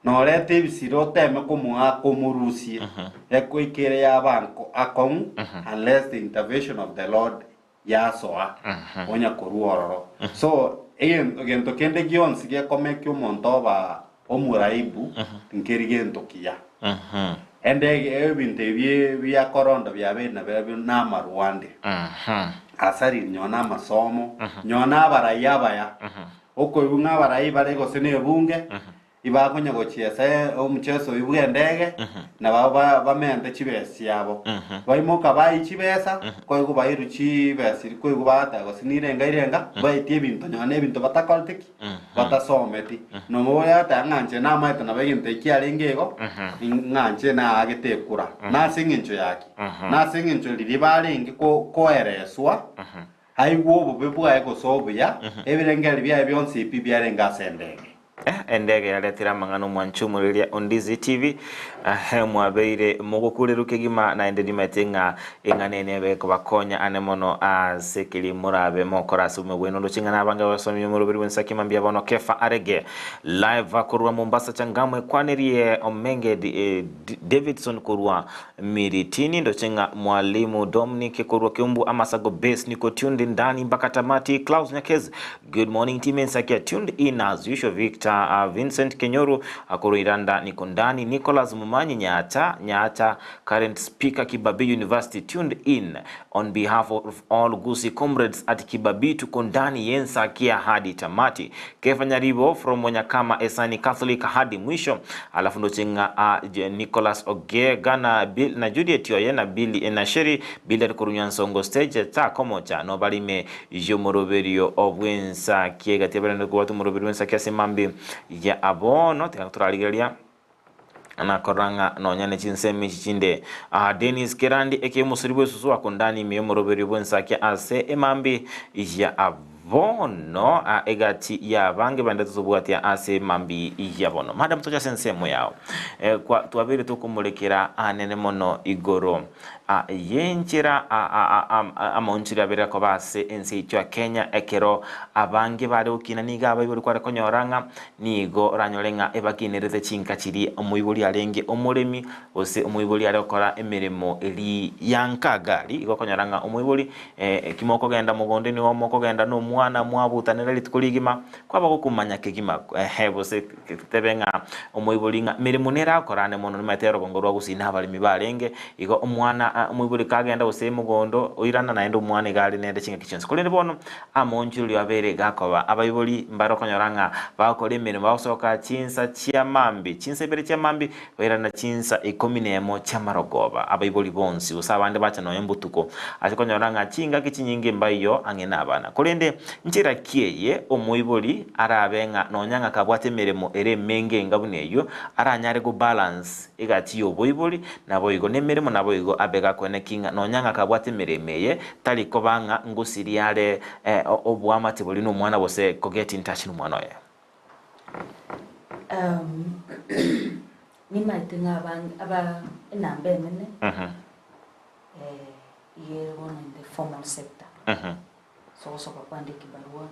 noreta ebisire oteme komoa komorusie, ekoika ere yaba nko akong'u unless the intervention of the Lord yasoa onya korwa ororo. So egen egento kende gionsi gekomekia omonto oba omoraibu nkeri gento kiya. Ende ebinto ebi bia korondo biabeire nabirobio namarwande, asariri nonye namasomo, nonye nabarai abaya, okoigwa ng'a abarai bare gose na ebunge, ibakonya gochiesa omocheso oyio bw'endege, nabo bamente chibesa chiabo. Baimoka bayia chibesa, koigwa bairwe chibesa chiria koigwa bagoteba gose nirenga irenga, baetie ebinto nonye na ebinto batakoreti ki? Batasometi. Nomoboria agateba ng'a inche namaete nabo egento eki kiarenge igo, ng'a inche naagete ekura. Nase eng'encho ya ki? Nase eng'encho riria barenge koereswa, aigwe obobe bwaye gose obuya, ebirengererio biaye bionsi pi biarenge ase endege. Endege yaretire amang'ana omwancho omoreria o Ndizi TV, mwabeire mogokureru kegima naende nimaete ng'a eng'ana eye nebe ekobakonya ane mono ase keri morabe mokora ase obogima bwaino. Ndoche ng'a nabange abasomi omoroberi bw'ensaki mambia bono Kefa Arege live korwa Mombasa Changamwe kwanerie Omenge Davidson korwa Miritini ndoche ng'a Mwalimu Dominic korwa Kiumbu Amasago Base niko tuned ndani mpaka tamati Klaus Nyakez Good morning team Ensakia tuned in as usual Victor uh, Vincent Kenyoru akorwa Iranda niko ndani Nicholas Mumanyi Nyaata Nyaata current speaker Kibabii University tuned in on behalf of all Gusii comrades at Kibabii tuko ndani yensakia hadi tamati Kefa Nyaribo from Monyakama Esani Catholic hadi mwisho alafu ndoche ng'a uh, Nicholas Ogega na, Bill, na Juliet oye na Billy na Sherry Bildad korwa Nyansongo stage takomocha nobarime y'omoroberio bw'ensaki egati abarende kobwata omoroberio bw'ensaki ase mambi ya abono tiga torarigereria nakorora ng'a nonya ne chinsemo echi chinde. Ah, Dennis Kerandi eke omosori bw'esusu akondani ime y'omoroberio bw'ensaki ase emambi ya abono ah, egati y'abange bande totobwatia ase emambi ya bono. Madam toche ase ensemo yao. Eh, kwa twabeire tokomorekera anene mono igoro. Y'enchera amaonchorero abere akoba ase ense yaito ya Kenya, ekero abange bare gokina nigo abaibori kware konyora ng'a nigo oranyore ng'a ebakinerete chinka chiria omoibori arenge omoremi gose omoibori are gokora emeremo eri ya nka gari, igo okonyora ng'a omoibori eki mokogenda mogondo nigo mokogenda na omwana mwabutanera rituko rigima, kwaba gokomanya kegima ehe gose tebe ng'a omoibori ng'a meremo nere agokora ande mono nimaete orogongo rwa gusii na abaremi barenge, igo omwana omoibori kagenda gose mogondo oirana naende omwana iga are nere chingaki chionsi. Korende bono amoonchorerio abere gakoba abaibori mbare okonyora ng'a bagokora emeremo bagosoka chinsa chia mambia, chinsa ibere chia mambia bairana chinsa ikomi nemo chi'amarogoba, abaibori bonsi gose abande bacha nonya mbotuko ase konyora ng'a chingaki chinyinge mbaiyo ang'e nabana. Korende nchera ki eye omoibori arabe ng'a nonya ng'a kabwate emeremo ere emenge enga buna eyio aranyare go balance egati y'oboibori naboigo nemeremo naboigo abe gakoeneki ng'a nonya ng'a kabwate emeremo eye tari koba ng'a ngosiria are oboamate boria nomwana gose ko get in touch nomwana oye. Nimaete ng'a abange aba enamba enene iga ere bono in the formal sector. Sogosoka kwande ekibarua,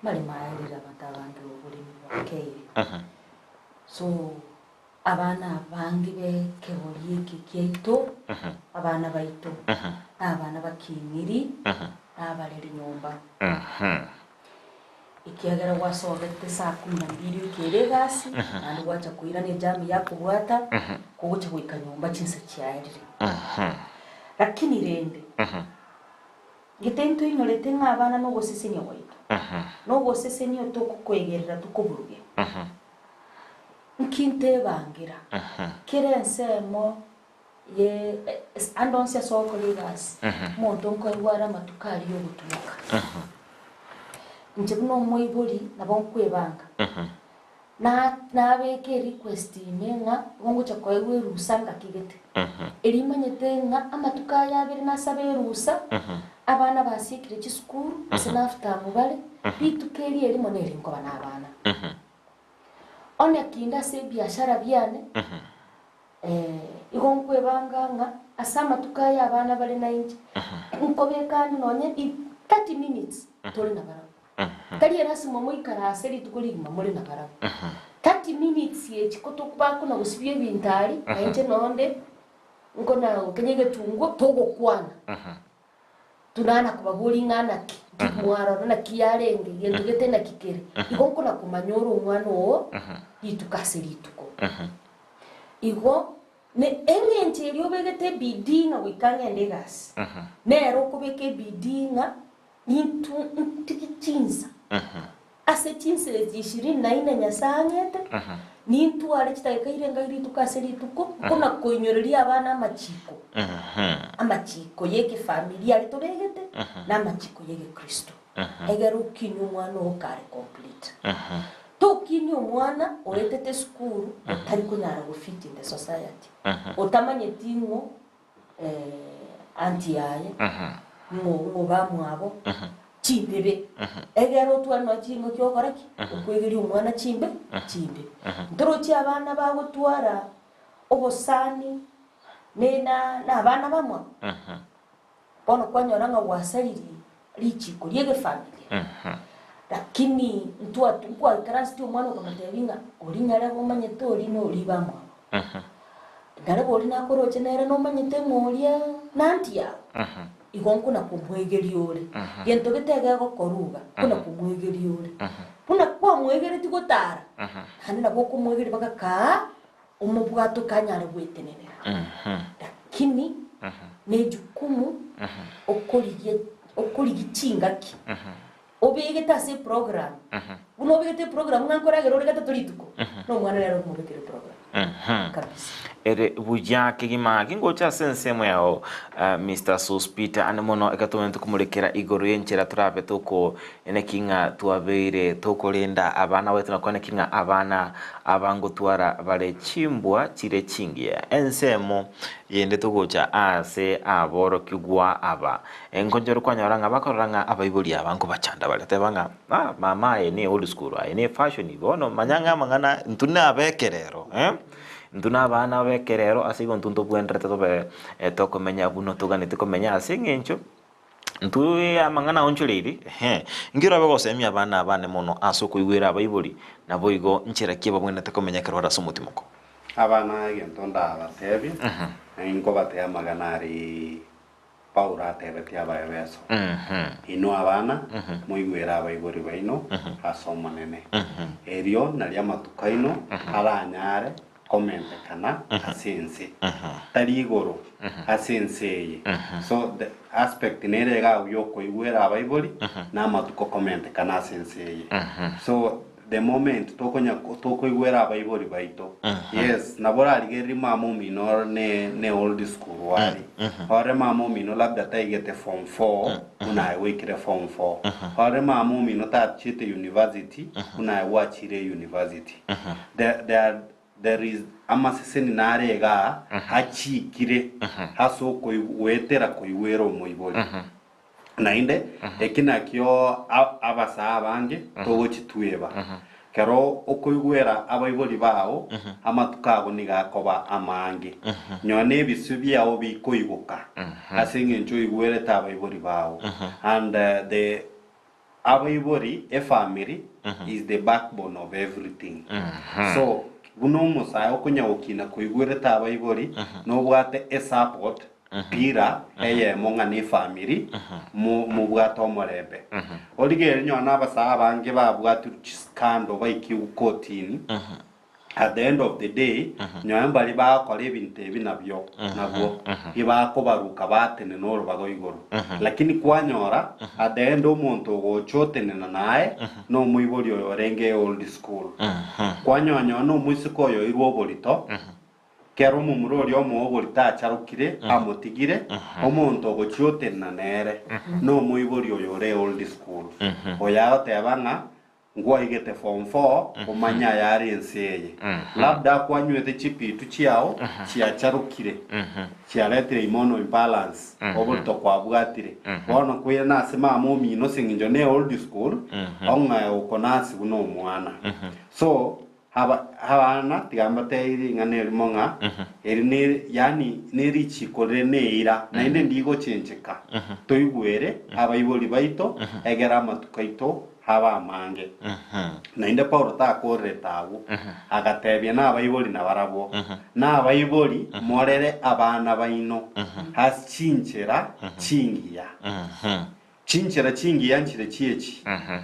amaremo aya arire abanto abange oboremi bwakeire. So abana abange b'ekegori eke kiaito, abana baito, na abana baking'iri, na abareri nyomba. Ekiagera gwasogete saa kumi na mbili oikere egasi, naende gwacha koirana ejamu yakobwata, kogocha goika nyomba chinsa chiaerire. Lakini rende, gete ntoinyorete ng'a abana nogosesenia gwaito, nogosesenia tokokoegerera tokoburuge. Nki ntebangera kera ensemo ye ande onsi ase ogokora egasi, omonto nkoegwa are amatuko aria ogotumoka. Inche buna omoibori nabo nkwebanga, na nabeka erequest ime ng'a igo ngocha koegwa erusa ngaki gete. Erio imanyete ng'a amatuko aya abere nasabe erusa, abana basiekire chisukuru, gose na half term bare, rituko erio erimo neri nkoba na abana. Onye kinde ase ebiashara biane, igo nkwebanga ng'a ase amatuko aya abana bare nainche, nkobeka ande nonye i 30 minutes tore nabarabwo. Tari erasima moikaranse rituko rigima more nabarabwo. 30 minutes echi ko bakona gosibia ebinto aria, nainche nonde nkona gokenya egetunguo togokwana. Tunana kobaboria ng'a naki, nki mwarora, naki yarenge, gento gete naki kere. Igo nkona komanya ore omwana oo rituko ase rituko. Igo ne eng'encho eria obegete ebidii ng'a goika ng'ende egasi, nere okobeka ebidii ng'a nintu ntige chinsa. Ase chinsa echi ishirini na ine Nyasae ang'ete, nintware chidakika irenga rituko ase rituko, nkona koinyoreria abana amachiko, amachiko y'ekefamilia aria tobegete, na amachiko y'egekristo, egere okinie omwana oo kare complete. Tokinia omwana oetete esukuru otari konyara go fit in the society, otamanyeti ng'o aunty yaye, ng'o ng'o bamwabo. chimbebe, egere otware nonya ching'aki ogokora ki? Okwegeria omwana chimbe chimbe. Ntorochi abana bagotwara obosani ne na na abana bamwabo, bono kwanyora ng'a gwasaririe richiko ri'egefamilia. Lakini ntwa nkwaikaranseti omwana okamotebia ng'a oria nyarebe omanyete oria na oria bamwabo. Nyarebe oria nakoroche nere nomanyete ng'a oria nanti yao, igo nkona komwegeria ore. Gento gete egegokorwa iga, nkona komwegeria ore. Buna kwamwegeretie gotara, naende nabo okomwegeria mpaka kaa omobwate okanyare gwetenenera. Lakini nejukumu okorigia okorigia chingaki obegete ase eprogram, buna obegete eprogram ng'a nkoragera ore gatato rituko, na omwana nere okomobekera eprogram kabisa. Ere buya kegima gingocha ase ensemo yao Mister Sospeter ande mono ekero tobwenerete komorekera igoro y'enchera torabe toko Naki ng'a twabeire tokorenda abana baito na kwaneki ng'a abana aba ngotwara bare chimbwa chire chingiya. Ensemo yende togocha aase aborokigwa aba, enkonchoro kwanyora ng'a bakorora ng'a abaibori aba nkobachanda bare, teba ng'a ah mama aye ne old school, aye ne fashion, bono manya ng'a amang'ana intwe nabe ekerero eh, intwe na abana b'ekerero ase igo intwe ntobwenerete tobe tokomenya buna toganeti komenya ase eng'encho. Intwe amang'ana aonchoreiri, ehe, inki orabe gosemia abana abane mono ase okoigwera abaibori, naboigo nchera ki babwenerete komenya ekero bare ase omotimoko? Abana egento ndabatebie, inkobatebia amagana aria Paulo atebetie Abaefeso, Inwe abana, moigwere abaibori baino ase Omonene, erio nario amatuko aino aranyare komentekana ase ense, tari igoro, ase ense eye. So the aspect nere iga agwo yokoigwera abaibori na amatuko komentekana ase ense eye. So the moment tokonya tokoigwera abaibori baito, yes nabo orarigererie mama omino ore ne ne old school are, ore mama omino labda taigete form four buna aye gwaikire form four, ore mama omino tachiete university buna aye gwachire university. There, there, there is amaseseni nare igaa achikire ase okoigwetera koigwera omoibori. Naende eki nakio a- abasaa abange togochitweba. Kero okoigwera abaibori bao, amatuko ago nigo akoba amange. Nyonya na ebisio biao bikoigoka ase eng'encho oigwerete abaibori bao. And the Abaibori, efamiri, is the backbone of everything. So, buna omosae okonya gokina koigwerete abaibori, nobwate esupport, pillar eyemo ng'a ne efamiri, mo- mobwate omorembe. Origereria nonye na abasae abange babwatirwe chiscandal baikigwe kotini, At the end of the day, nyowe mbaria bagokora ebinto ebi nabio nabwo ibakobaruka batenena orobago igoro. Lakini kwanyora at the end omonto ogocha otenena naye nomoibori oyo orenge old school. Kwanyora nyowe nomoiseke oyo oirwe oborito, kero omomura oria omoa oborito acharokire amotigire, omonto ogochia otenena nere nomoibori oyo ore old school. Oyo agoteba ng'a Ngwaigete form four omanye ayare ense eye. Labda kwanywete chipitu chiao chiacharokire, chiaretire hormonal imbalance, oborito kwabwatire. Bono koirana ase mama omino ase eng'encho ne old school, ong'ae okonasi buna omwana. So, aba abana tiga mbatebi ring'ana erimo ng'a eri ne yaani ne richiko rire neira naende ndigochencheka. Toigwere abaibori baito egere amatuko aito abe amange. Naende Paulo takorerete agwo, agatebia nabaibori nabarabwo, Nabaibori, morere abana baino ase chinchera chingiya. Chinchera chingiya nchire chi'echi,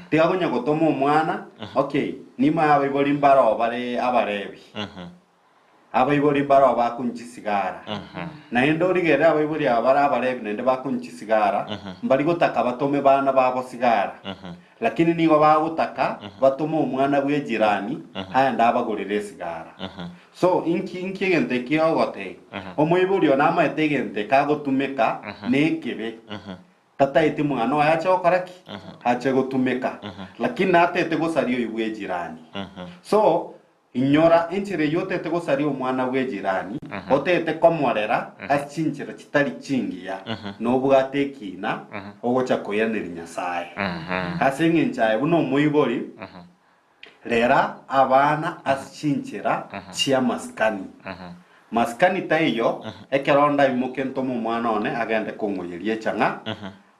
tiga konya gotoma omwana, okay, nimaye abaibori mbaroo bare abarebi. Abaibori mbaroo bakunywa chisigara. Naende origerere abaibori aba bare abarebi naende bakunywa chisigara, mbari gotaka batome bana babo sigara. Lakini nigo bagotaka batome omwana bw'ejirani aende abagorere esigara. So inki inki egento eki ogotebia? Omoibori one amaete egento eke agotumeka nekebe. Tataeti mwana oye ache gokora ki? Ache gotumeka. Lakini natete gosaria oyio bw'ejirani. So. Inyora enchera eyio otete gosaria omwana bw'ejirani, otete komorera ase chinchera chitari chingiya, nobwate ekiina ogocha koiraneria Nyasae. Ase engencho aye buna omoibori, rera abana ase chinchera chi'amasikani. Masikani taiyo, ekero ndaimoke ntome omwana one agende kong'oyeria echang'a,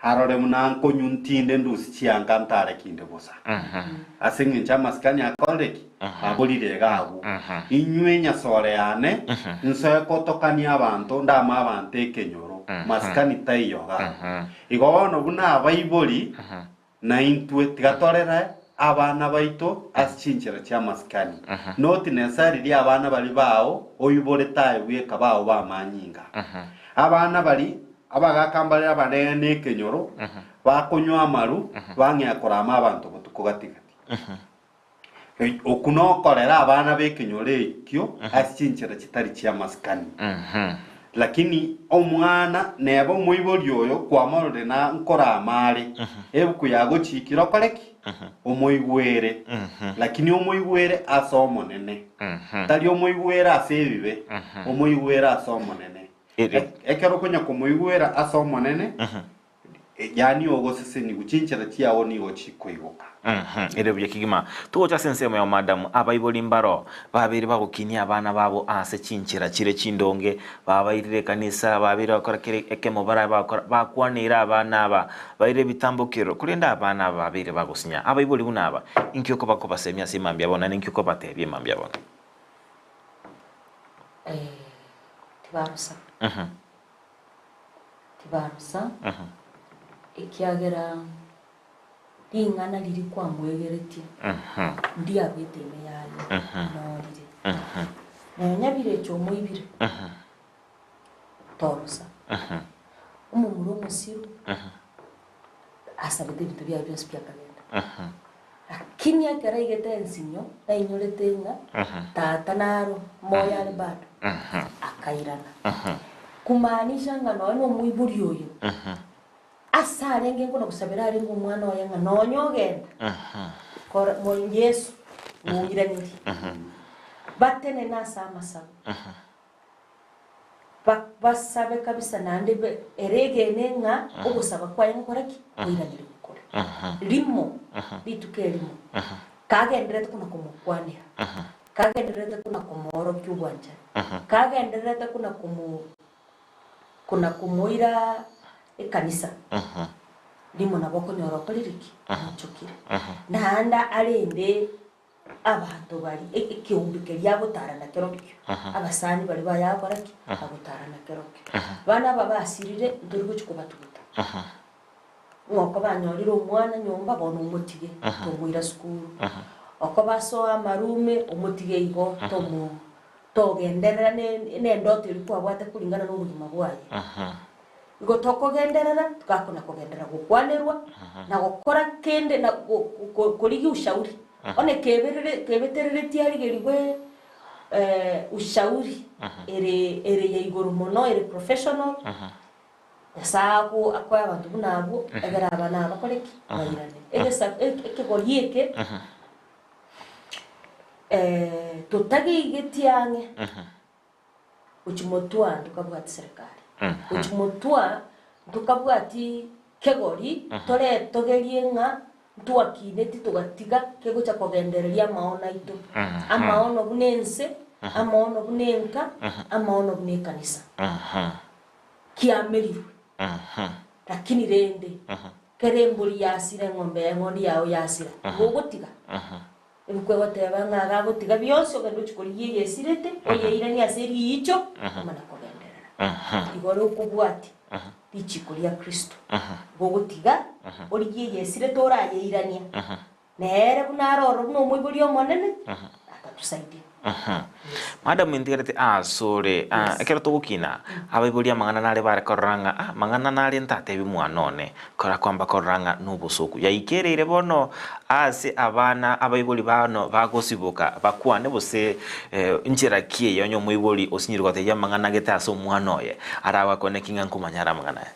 arore buna nkonywa ntinde ndusie chianga ntare kinde bosa. Ase engencho amasikani akorire ki? Aborire iga agwo. Inywe enyasore yane, nsoe gotokania abanto, ndame abanto ekenyoro. Masikani taiyo iga agwo. Igo bono buna abaibori, Naintwe tiga torere abana baito ase chinchera chi'amasikani. Not necessarily abana baria bao oiborete aye bweka bao b'amanyinga. Abana baria abagaka mbare abanene na ekenyoro bakonywa amaru bang'ea korama abanto botuko gati gati. Okwo nokorera abana b'ekenyoro ekio ase chinchera chitari chi'amasikani. Lakini omwana neba omoibori oyo kwamororire na nkorama are, ebuku yagochiikire okore ki? Omoigwere. Lakini omoigwere ase Omonene. Tari omoigwere ase ebibe, omoigwere ase Omonene. Ekero okonya komoigwera ase Omonene, Yaani ogosesenigwa, chinchera chiao nigo chikoigoka. Ere buya kegima. Togocha ase ensemo ya Madamu, abaibori mbaro babeire bagokinia abana babo ase chinchera chire chindonge, babairire ekanisa, babeire bagokora kera ekemo barabe bagokora, bakwaneire abana aba, baire ebitambokero, korende abana aba babeire bagosinya. Abaibori buna aba, inki okoba kobasemia ase emambia bono, naende inki okobatebia emambia bono? Tibarusa. Tibarusa, ekiagera ring'ana riria kwamwegeretie ndiaruete ime yaye, norire. Nonya birecha omoibire, torusa. Omomura omosiru asabete ebinto biaye bionsi pi akagenda. Lakini ekero aigete ensinyo, nainyorete ng'a tata naro moyo are bado, akairana. Kumaanisha ng'a nonya na omoibori oyo, ase arenge nkona gosabera arenge omwana oye ng'a nonya ogenda, kora mo Yeso moiranerie, batenene ase amasabo. Ba basabe kabisa naende be ere egene ng'a ogosaba kwaye ngokora ki? Koiraneria kore. Rimo, rituko erimo, kagendererete kona komokwanera, kagendererete kona komoorokia obwanchani, kagendererete kona komo kona komoira ekanisa, rimo nabo okonyora okorire ki? Omochokire. Naende arende Abanto baria ekeombe keria agotara nakerokio, abasani baria baye agokora ki? Agotara nakerokio. Bana aba basirire ntori gochia kobatuguta. Ng'a oko banyorire omwana nyomba bono omotige tomoira sukuru, oko basoa amarume omotige igo tomo togenderera ne nendoto eria kwabwate kuringana na obogima bwaye. Igo tokogenderera, togakona kogenderera gokwanerwa, na gokora kende, na korigia ushauri. Onye keberere kebetereretie arigerigwe ushauri ere ere ya igoro mono, ere professional, Nyasae ago akoe abanto buna abwo, egere abana aba bakore ki? Bairane. Egesa ekegori eke, totageigetie ang'e. Gochia motwa ntokabwati serikali, gochia motwa ntokabwati kegori toretogerie ng'a ntwakineti togatiga kegocha kogendereria amaono aito, amaono buna ense, amaono buna enka, amaono buna ekanisa. Kiamerirwe. Lakini rende, kera embori yasira eng'ombe y'eng'ondi yao yasira, igo ogotiga. Ebuku egoteba ng'a agagotiga bionsi ogende ochie korigia eyesirete, oyeiranie ase riicho, omana kogenderera. Igo ore okobwatia richiiko ria Kristo. Igo ogotiga origie eyesirete orayeirania, nere buna aroro buna omoibori omonene, atatusaidia. Madam intigarete asore, ekero togokina, abaibori amang'ana nare bare korora ng'a ah mang'ana nare ntatebi mwana one, kora kwamba korora ng'a nobosoku. Yaikereire bono ase abana abaibori bano bagosiboka bakwane gose nchera ki eye onye omoibori osinyire gotebia amang'ana gete ase omwana oye, arabakwane ki ng'a nkomanya are amang'ana aya.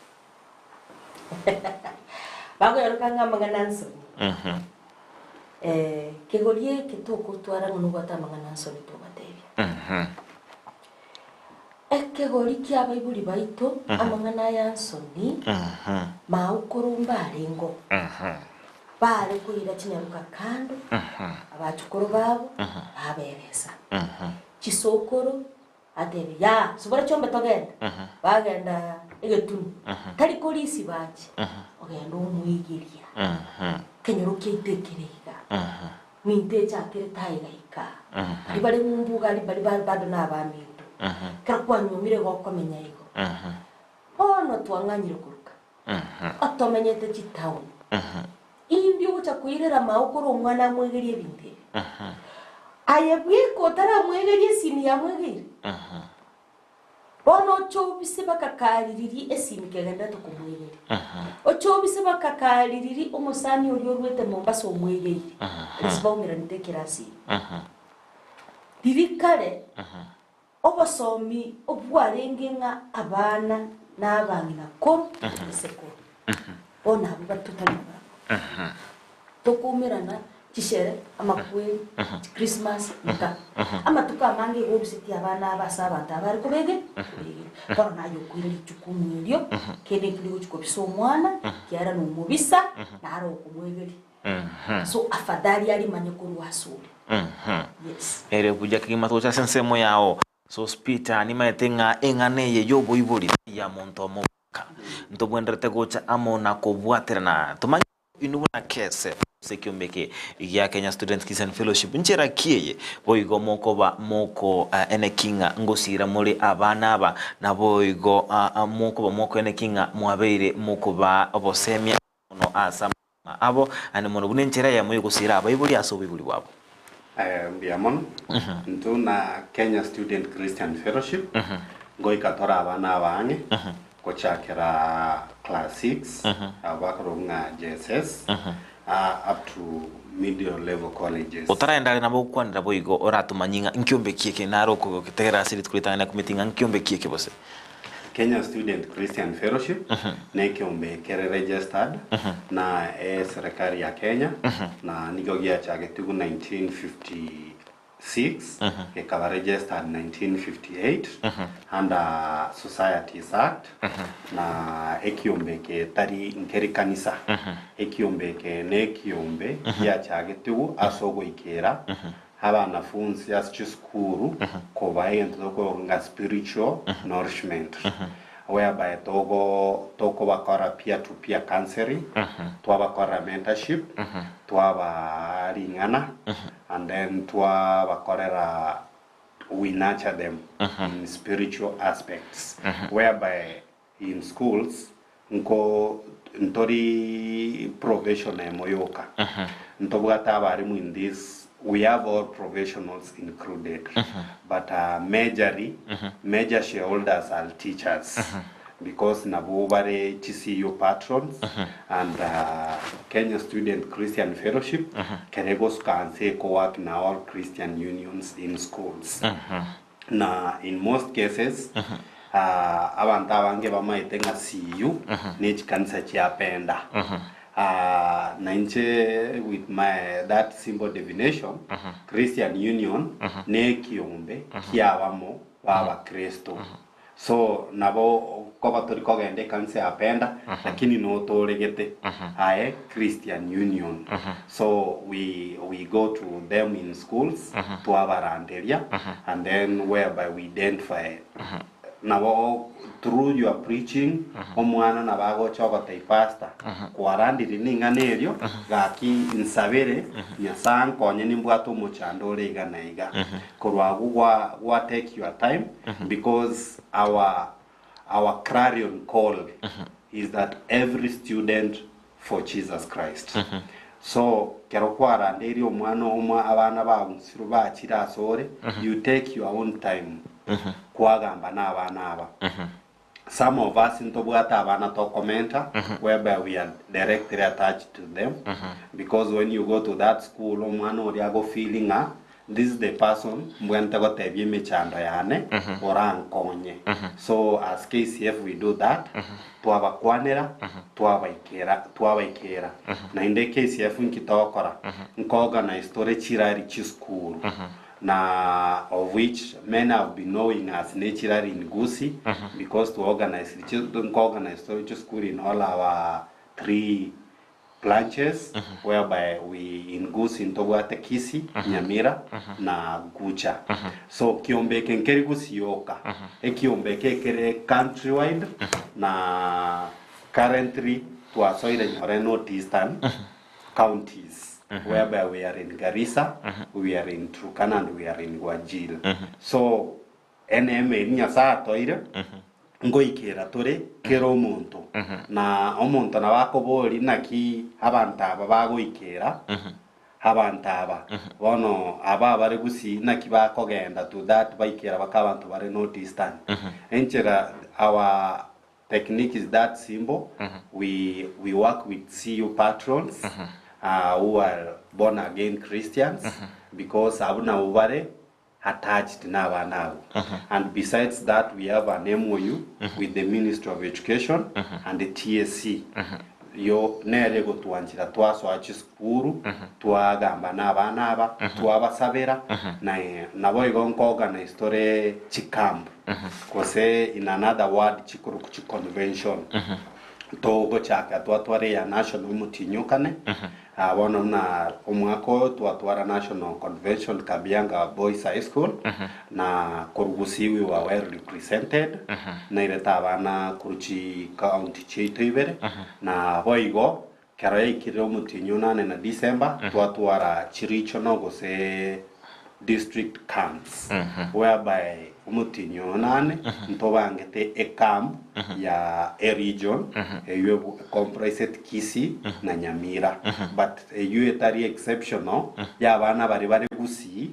Bakoyaroka ng'a amang'ana nsoni. Kegoria eke togotwara ng'a nobwate amang'ana nsoni tobatebia. Ekegori ki'abaibori baito amang'ana aya nsoni, maukoro mbarengeo, baare koira chinyaroka kando, abachukuru babo baberesa. Chisokoro atebia, Yaa, subora chiombe togende. Bagenda egetunu, tari korisia bache, ogenda omwegeria. Ekenyoro kiaito ekere iga. Minto echakere taigaika. Baria bare ng'umbu iga aria baria bare bado nabaminto. Ekero kwanyuomire igo okomenya igo. Bono twang'anyire koruka. Otomenyete chitown. Indi ogocha koirera mao kore omwana amwegerie ebinto ebi. Aye bweka otaramwegeria esimi yamwegeire. Bono oche obise bakakariririe esimi kegenderete komwegeria. Oche obise bakakariririe omosani oria oruete Mombasa omwegeire. Aria baumeranete ekerasi ime. Riria kare obosomi obwarenge ng'a abana na abang'ina koru ase koru. Bono abwo batotari nabarabwo. Tokoumerana chishere, amakweri, chikrismasi, nka. Amatuko amange igo obisetie abana aba ase abanto aba bare kobege kobegera. Bono naye okoira richukumu erio, kende ekio rigochia kobisa omwana, ekiagera nomobisa, naro okomwegeria. So afadhali arimanye korwa asore. Yes. Ere buya kegima togocha ase ensemo yao. Sospeter, nimaete ng'a eng'ana eye y'oboibori tari ya monto omo bweka. Ntobwenerete gocha amo na kobwaterana tomanye inwe buna KSF ase ekiombe eke gia Kenya Students Christian Fellowship nchera ki eye boigo mokoba moko eneki ng'a ngosiira more abana aba naboigo mokoba mokoeneki ng'a mwabeire mokobaa obosemia mono ase amagima abo naende mono buna enchera eyemo y'ogosiira abaibori ase oboibori bwabo. Mbuya mono. Intwe na Kenya Student Christian Fellowship ngoika tore abana abaang'e gochakera class 6 abo bakorokwa ng'a JSS up to middle level colleges. Otaraenda are nabo ogokwanera boigo oratomanyie ng'a nkiombe ki eke naro okogetegerera ase rituko ritang'ani akumeti ng'a nkiombe ki eke bose. Kenya Student Christian Fellowship nekiombe kere registered na eserekari ya Kenya na nigo giachagetigwe 1956 gekaba registered 1958 under Societies Act na ekiombe eke tari nkeri kanisa ekiombe eke nekiombe giachagetigwe ase ogoikera Abanafunsi ase chisukuru kobaa egento tokoroka ng'a spiritual nourishment whereby togo tokobakora peer to peer counseling, twabakorera mentorship, twabaa ring'ana and then twabakorera we nurture them in spiritual aspects whereby in schools nko ntori profession emo yoka ntobwate abarimu in this we have all professionals included but majorly major shareholders are teachers because nabwo bare chi CU patrons and Kenya Student Christian Fellowship kere egosuka nse eko work na all Christian unions in schools. Na in most cases abanto abange bamaete ng'a CU ne chikanisa chia penda. Na inche with my that simple definition, Christian Union ne ekiombe kiabamo ba abakristo. So nabo koba tori kogenda ekanisa ya penda lakini notoregete aye Christian Union. So we we go to them in schools twabaranderia and then whereby we identify nabo through your preaching omwana nabo agocha ogotebia pastor kwarandirie ning'ana erio gaki nsabere Nyasae ankonye nimbwate omochando ore iga na iga. Korwa agwo gwa gwa take your time because our our clarion call is that every student for Jesus Christ. So kero kwarandeirie omwana omwa abana bagunsirwe bachire asore you take your own time kwagamba na abana aba. Some of us ntobwate abana tokomenta whereby we are directly attached to them because when you go to that school omwana oria ago feel ng'a. this is the person mbwenerete gotebia emechando yane orankonye. So as KCF we do that, twabakwanera, twabaikera twabaikera. Naende KCF nki togokora, nko organize tore chirally chisukuru na of which many have been knowing us ne chirally in Gusii because to organize nko organize tore chisukuru in all our 3 branches whereby we in Gusii ntobwate Kisii, Nyamira na Gucha. So kiombe eke nkeri Gusii yoka, ekiombe eke ekere country wide na currently twasoire nyore North Eastern counties whereby we are in Garissa, we are in Turkana and we are in Wajir. So Eneema eria Nyasae atoeire, ngoikera tore kera omonto. Na omonto nabo akoboria, Naki abanto aba bagoikera abanto aba? Bono aba abare gusii naki bakogenda to that baikera baka abanto bare North Eastern? Enchera our technique is that simple, we we work with CU patrons who are born again Christians because abwo nabwo bare attached nabana abwo and besides that we have an MOU with the Ministry of Education and the TSC yo nere egotwanchera twasoa chisukuru twagamba na abana aba twabasabera na naboigo nko organize tore chicamp gose in another word chikorokwa chiconvention togochaka twatwara eya national omotinyokane Bono buna omwaka oyo twatwara National Convention Kabianga Boys High School, na korwa Gusii we were well represented, nairete abana korwa chicounty chiaito ibere, na boigo kero yaikire omotienyi onane na December, twatwara chiregional gose district camps whereby omotienyi onane ntobangete ecamp ya eregion eywo ecomprised Kisii na Nyamira but eywo etari exceptional ya abana baria bare Gusii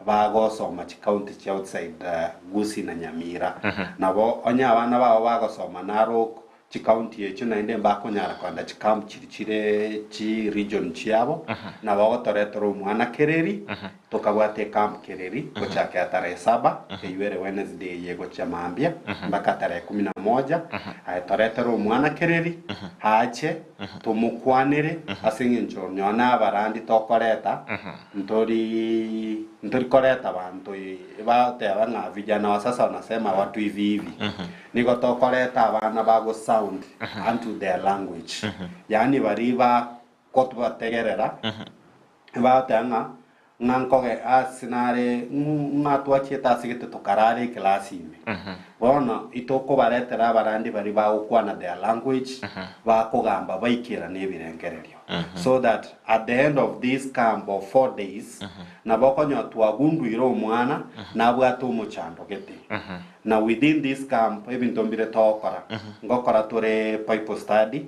bagosoma chicounty chia outside Gusii na Nyamira. Nabo onye abana babo bagosoma Narok Chikaunti echio naende mbakonyara kogenda chikamp chiria chire chi region chiabo, nabo ogotoretera omwana Kereri, tokabwata ecamp Kereri gochakera tarehe saba, eywo ere Wednesday eye egochia mambia mpaka tarehe kumi na moja, aye toretere omwana Kereri ache tomokwanere ase eng'encho nonye na abarandi tokoreta ntori ntori koreta abanto bagoteba ng'a vijana wa sasa wanasema watu hivi hivi. Nigo tokoreta abana ba go sound unto their language, yaani baria bakobategerera bagoteba ng'a ng'a nkoge ase nare ng'a twachiete ase gete tokarara ekelasi ime. Bono itokobaretera abarandi baria bagokwana their language, bakogamba baikerane ebirengererio. So that at the end of this camp of 4 days, nabo okonyora twagunduire omwana nabwate omochando gete. Na within this camp ebinto mbire togokora, ngokora tore Bible study,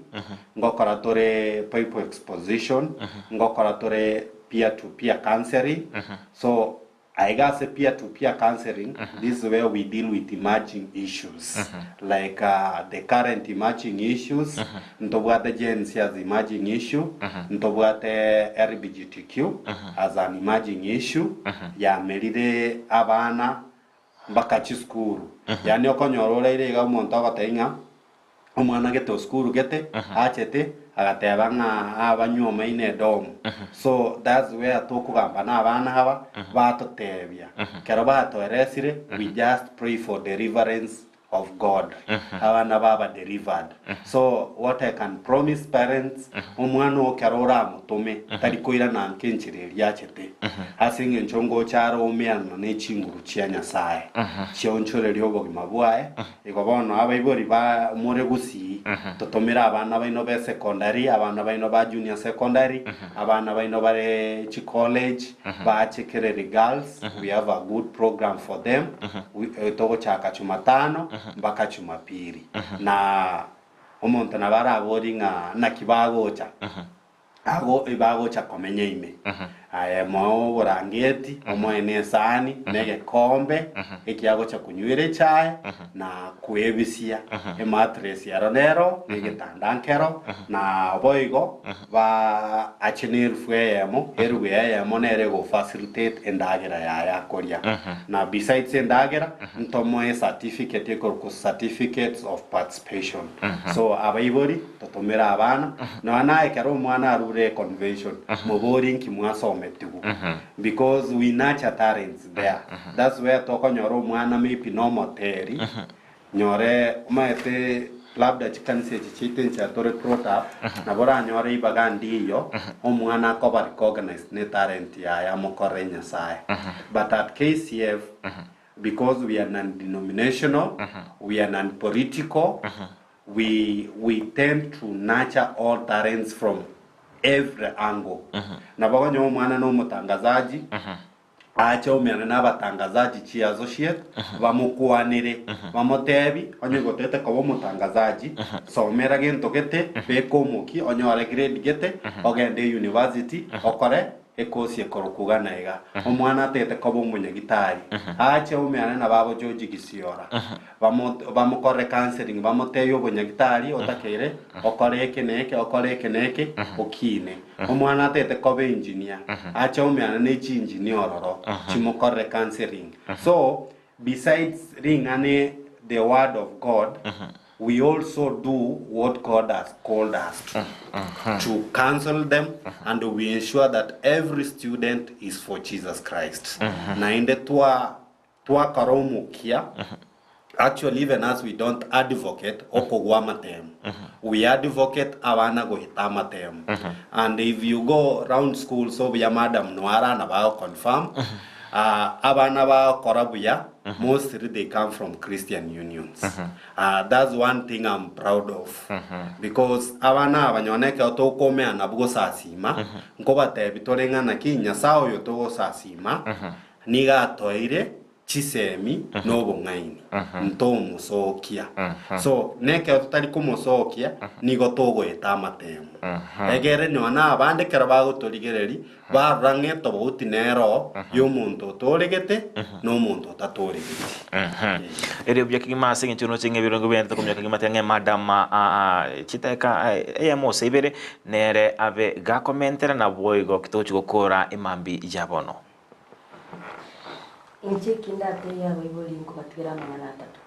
ngokora tore Bible exposition, ngokora tore peer to peer counseling. So aiga ase peer to peer counseling, this is where we deal with emerging issues like the current emerging issues. Ntobwate Gen Z as emerging issue, ntobwate LGBTQ as an emerging issue yamerire abana mpaka chisukuru. Yaani okonyora oraire iga omonto agotebia ng'a omwana gete osukuru gete achete agateba ng'a abanywomaine edomu. So that's where tokogamba na abana aba batotebia. Kero batoeresire, we just pray for deliverance of God. Abana baba delivered. So what I can promise parents, omwana oo kero oramotome tari koirana nka enchera eria achete. Ase eng'encho ngocha are omeanana ne chinguru chia Nyasaye chionchoreria obogima bwaye. Igo bono abaibori ba more Gusii totomere abana baino be secondary, abana baino ba junior secondary, abana baino bare chicollege, bache Kereri Girls, we have a good program for them. Togochaka Jumatano mpaka Jumapili. Na omonto nabo arabori ng'a naki bagocha, ago bagocha komenya ime. Aye moe oborangeti, omoe nesani, na egekombe ekia agocha konywera echae, na kwebisia. Emattress ero nero, na egetanda nkero, na boigo ba ache neerufu eyemo, erubu eyemo nere egofacilitate endagera yaye akoria. Na besides endagera, ntomoe ecertificate ekorokwa certificates of participation. So abaibori, Totomere abana, nonya naye ekero omwana arure econvention, moborie nki mwasometigwe. Because we nurture talents there. That's where tokonyora omwana maybe nomoteri, nyore omanyete labda chikanisa echi chiaito enchera tore brought up, nabo oranyore ibaga ndiyo, omwana akoba recognized ne talent yaye amokorere Nyasaye. But at KCF, because we are non-denominational, we are non-political, We we tend to nurture all talents from every angle. Nabo onye omwana na omotangazaji, ache omeane na abatangazaji chi associate, bamokwanere, bamotebi, onye gotete koba omotangazaji, somera gento gete, beka omokia, onyore grade gete, ogende university, okore ekosi ekorokwa iga na iga. Omwana atagete koba omonyagitari, ache omeane na babo George Gisiora, Bamo bamokorere counselling, bamotebie obonyagitari otakeire okore eke na eke, okore eke na eke, okine. Omwana atagete koba engineer, ache omeane ne chiengineer ororo, chimokorere counselling. So, besides ring'ana the word of God, we also do what God has called us to, to counsel them and we ensure that every student is for Jesus Christ. Naende twa Twakora omokia, actually even us we don't advocate okogwa amatemo, we advocate abana goeta amatemo. And if you go round schools obuya madam noara nabo ago confirm, ah, abana bagokora buya mostly they come from Christian unions. Ah, that's one thing I'm proud of because abana aba nyone ekero tokomea nabwo gosasima, nkobatebi tore ng'a naki Nyasaye oyo togosasima Nigo atoeire chisemi na obong'aini, ntomosokia. So, nekero totari komosokia, nigo togoeta amatemo. Egere nonya na abande ekero bagotorigereria, barora ng'a etobauti nero y'omonto otoregete na omonto otatoregeti. Erio buya kegima ase eng'encho noche ng'a ebirongo biaye tokomenya kegima tiga ng'a emadam chidakika eyemo gose ibere nere abe gakomentera naboigo ki togochi gokora emambia ya bono. Inche eki ndatebie abaibori nkobatigera amang'ana atato.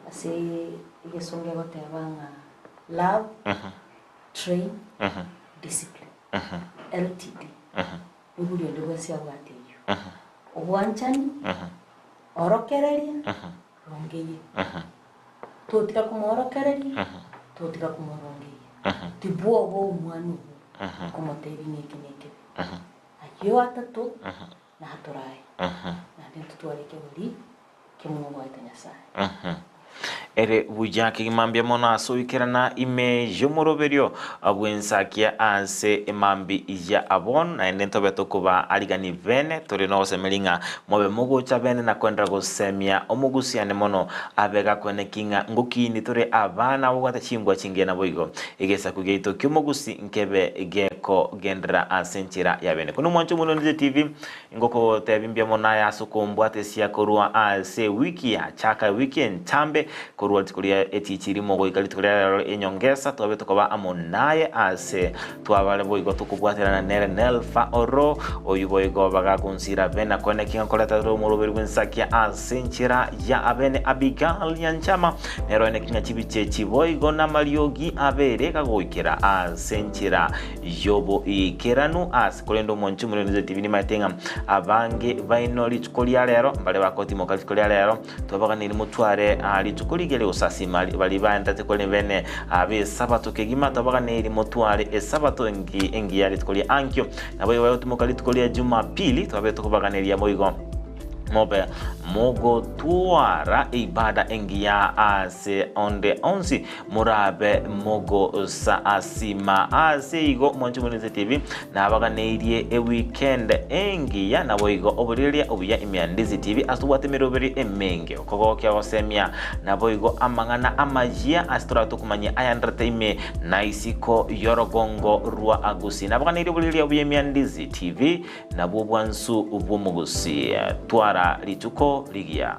Ase egesongo egoteba ng'a love, train, discipline. LTD. Moibori onde bwensi abwate eyio. Obwanchani, orokereria, rongeyia. Totiga komoorokereria, totiga komorongeyia. Tibwoba omwana obwo komotebia ng'a eke nekebe. Ayio atato natorae, naende ntotware ekegori ki'omongoete Nyasae. Ere buya kegima mbuya mono ase oikerana ime y'omoroberio bw'ensakia ase emambi ya bono, naende ntobe tokoba arigani bene, tore nogosemeria ng'a mobe mogocha bene na koenderera gosemia omogusiane mono abe gakweneki ng'a ngokiini tore abana ababwate chimbwa chingiya naboigo egesaku giaito ki'omogusi nkebe gekogenderera ase enchera ya bene. Korende omwancho omonene TV, Ngokotebia mbuya mono aye ase okombwatesia korwa ase ewiki ya chaka ewiki entambe, korwa rituko ria etichi rimo goika rituko ria rero enyongesa, twabe tokoba amo naye ase twabare boigo tokobwaterana nere Nelfa oro, oyio boigo bagakonsira bene akwane ki nkoreta tore omoroberi bw'ensakia ase enchera ya abene Abigail Nyanchama, nero ene ki ng'a chibicha echi boigo namariogi abere gagoikera ase enchera y'oboikeranu ase korende omonche omonene oise tibi nimaete ng'a abange baino rituko ria rero mbare bakotimoka rituko ria rero twabaganiri motware ah, rituko rigiya rigosasima bari baentate kore bene ab'esabato kegima twabaganiri motware esabato engi engiya rituko ria ankio nabo igo bagotimoka rituko ria jumapili twabe tokobaganeria boigo. Mobe mogotwara eibada engiya ase onde onsi morabe mogosasima. Ase igo mwanche buna Inse TV nabaganeirie eweekend engiya naboigo oborigereria obuya ime ya Ndizi TV ase tobwate emeroberi emenge okogokia gosemia naboigo amang'ana amayia ase torabe tokomanyia ayanderete ime na isiko y'orogongo rwa Gusii. Nabaganeirie oborigereria obuya ime ya Ndizi TV. Nabwo obwansu bw'omogusi. Twara rituko rigiya.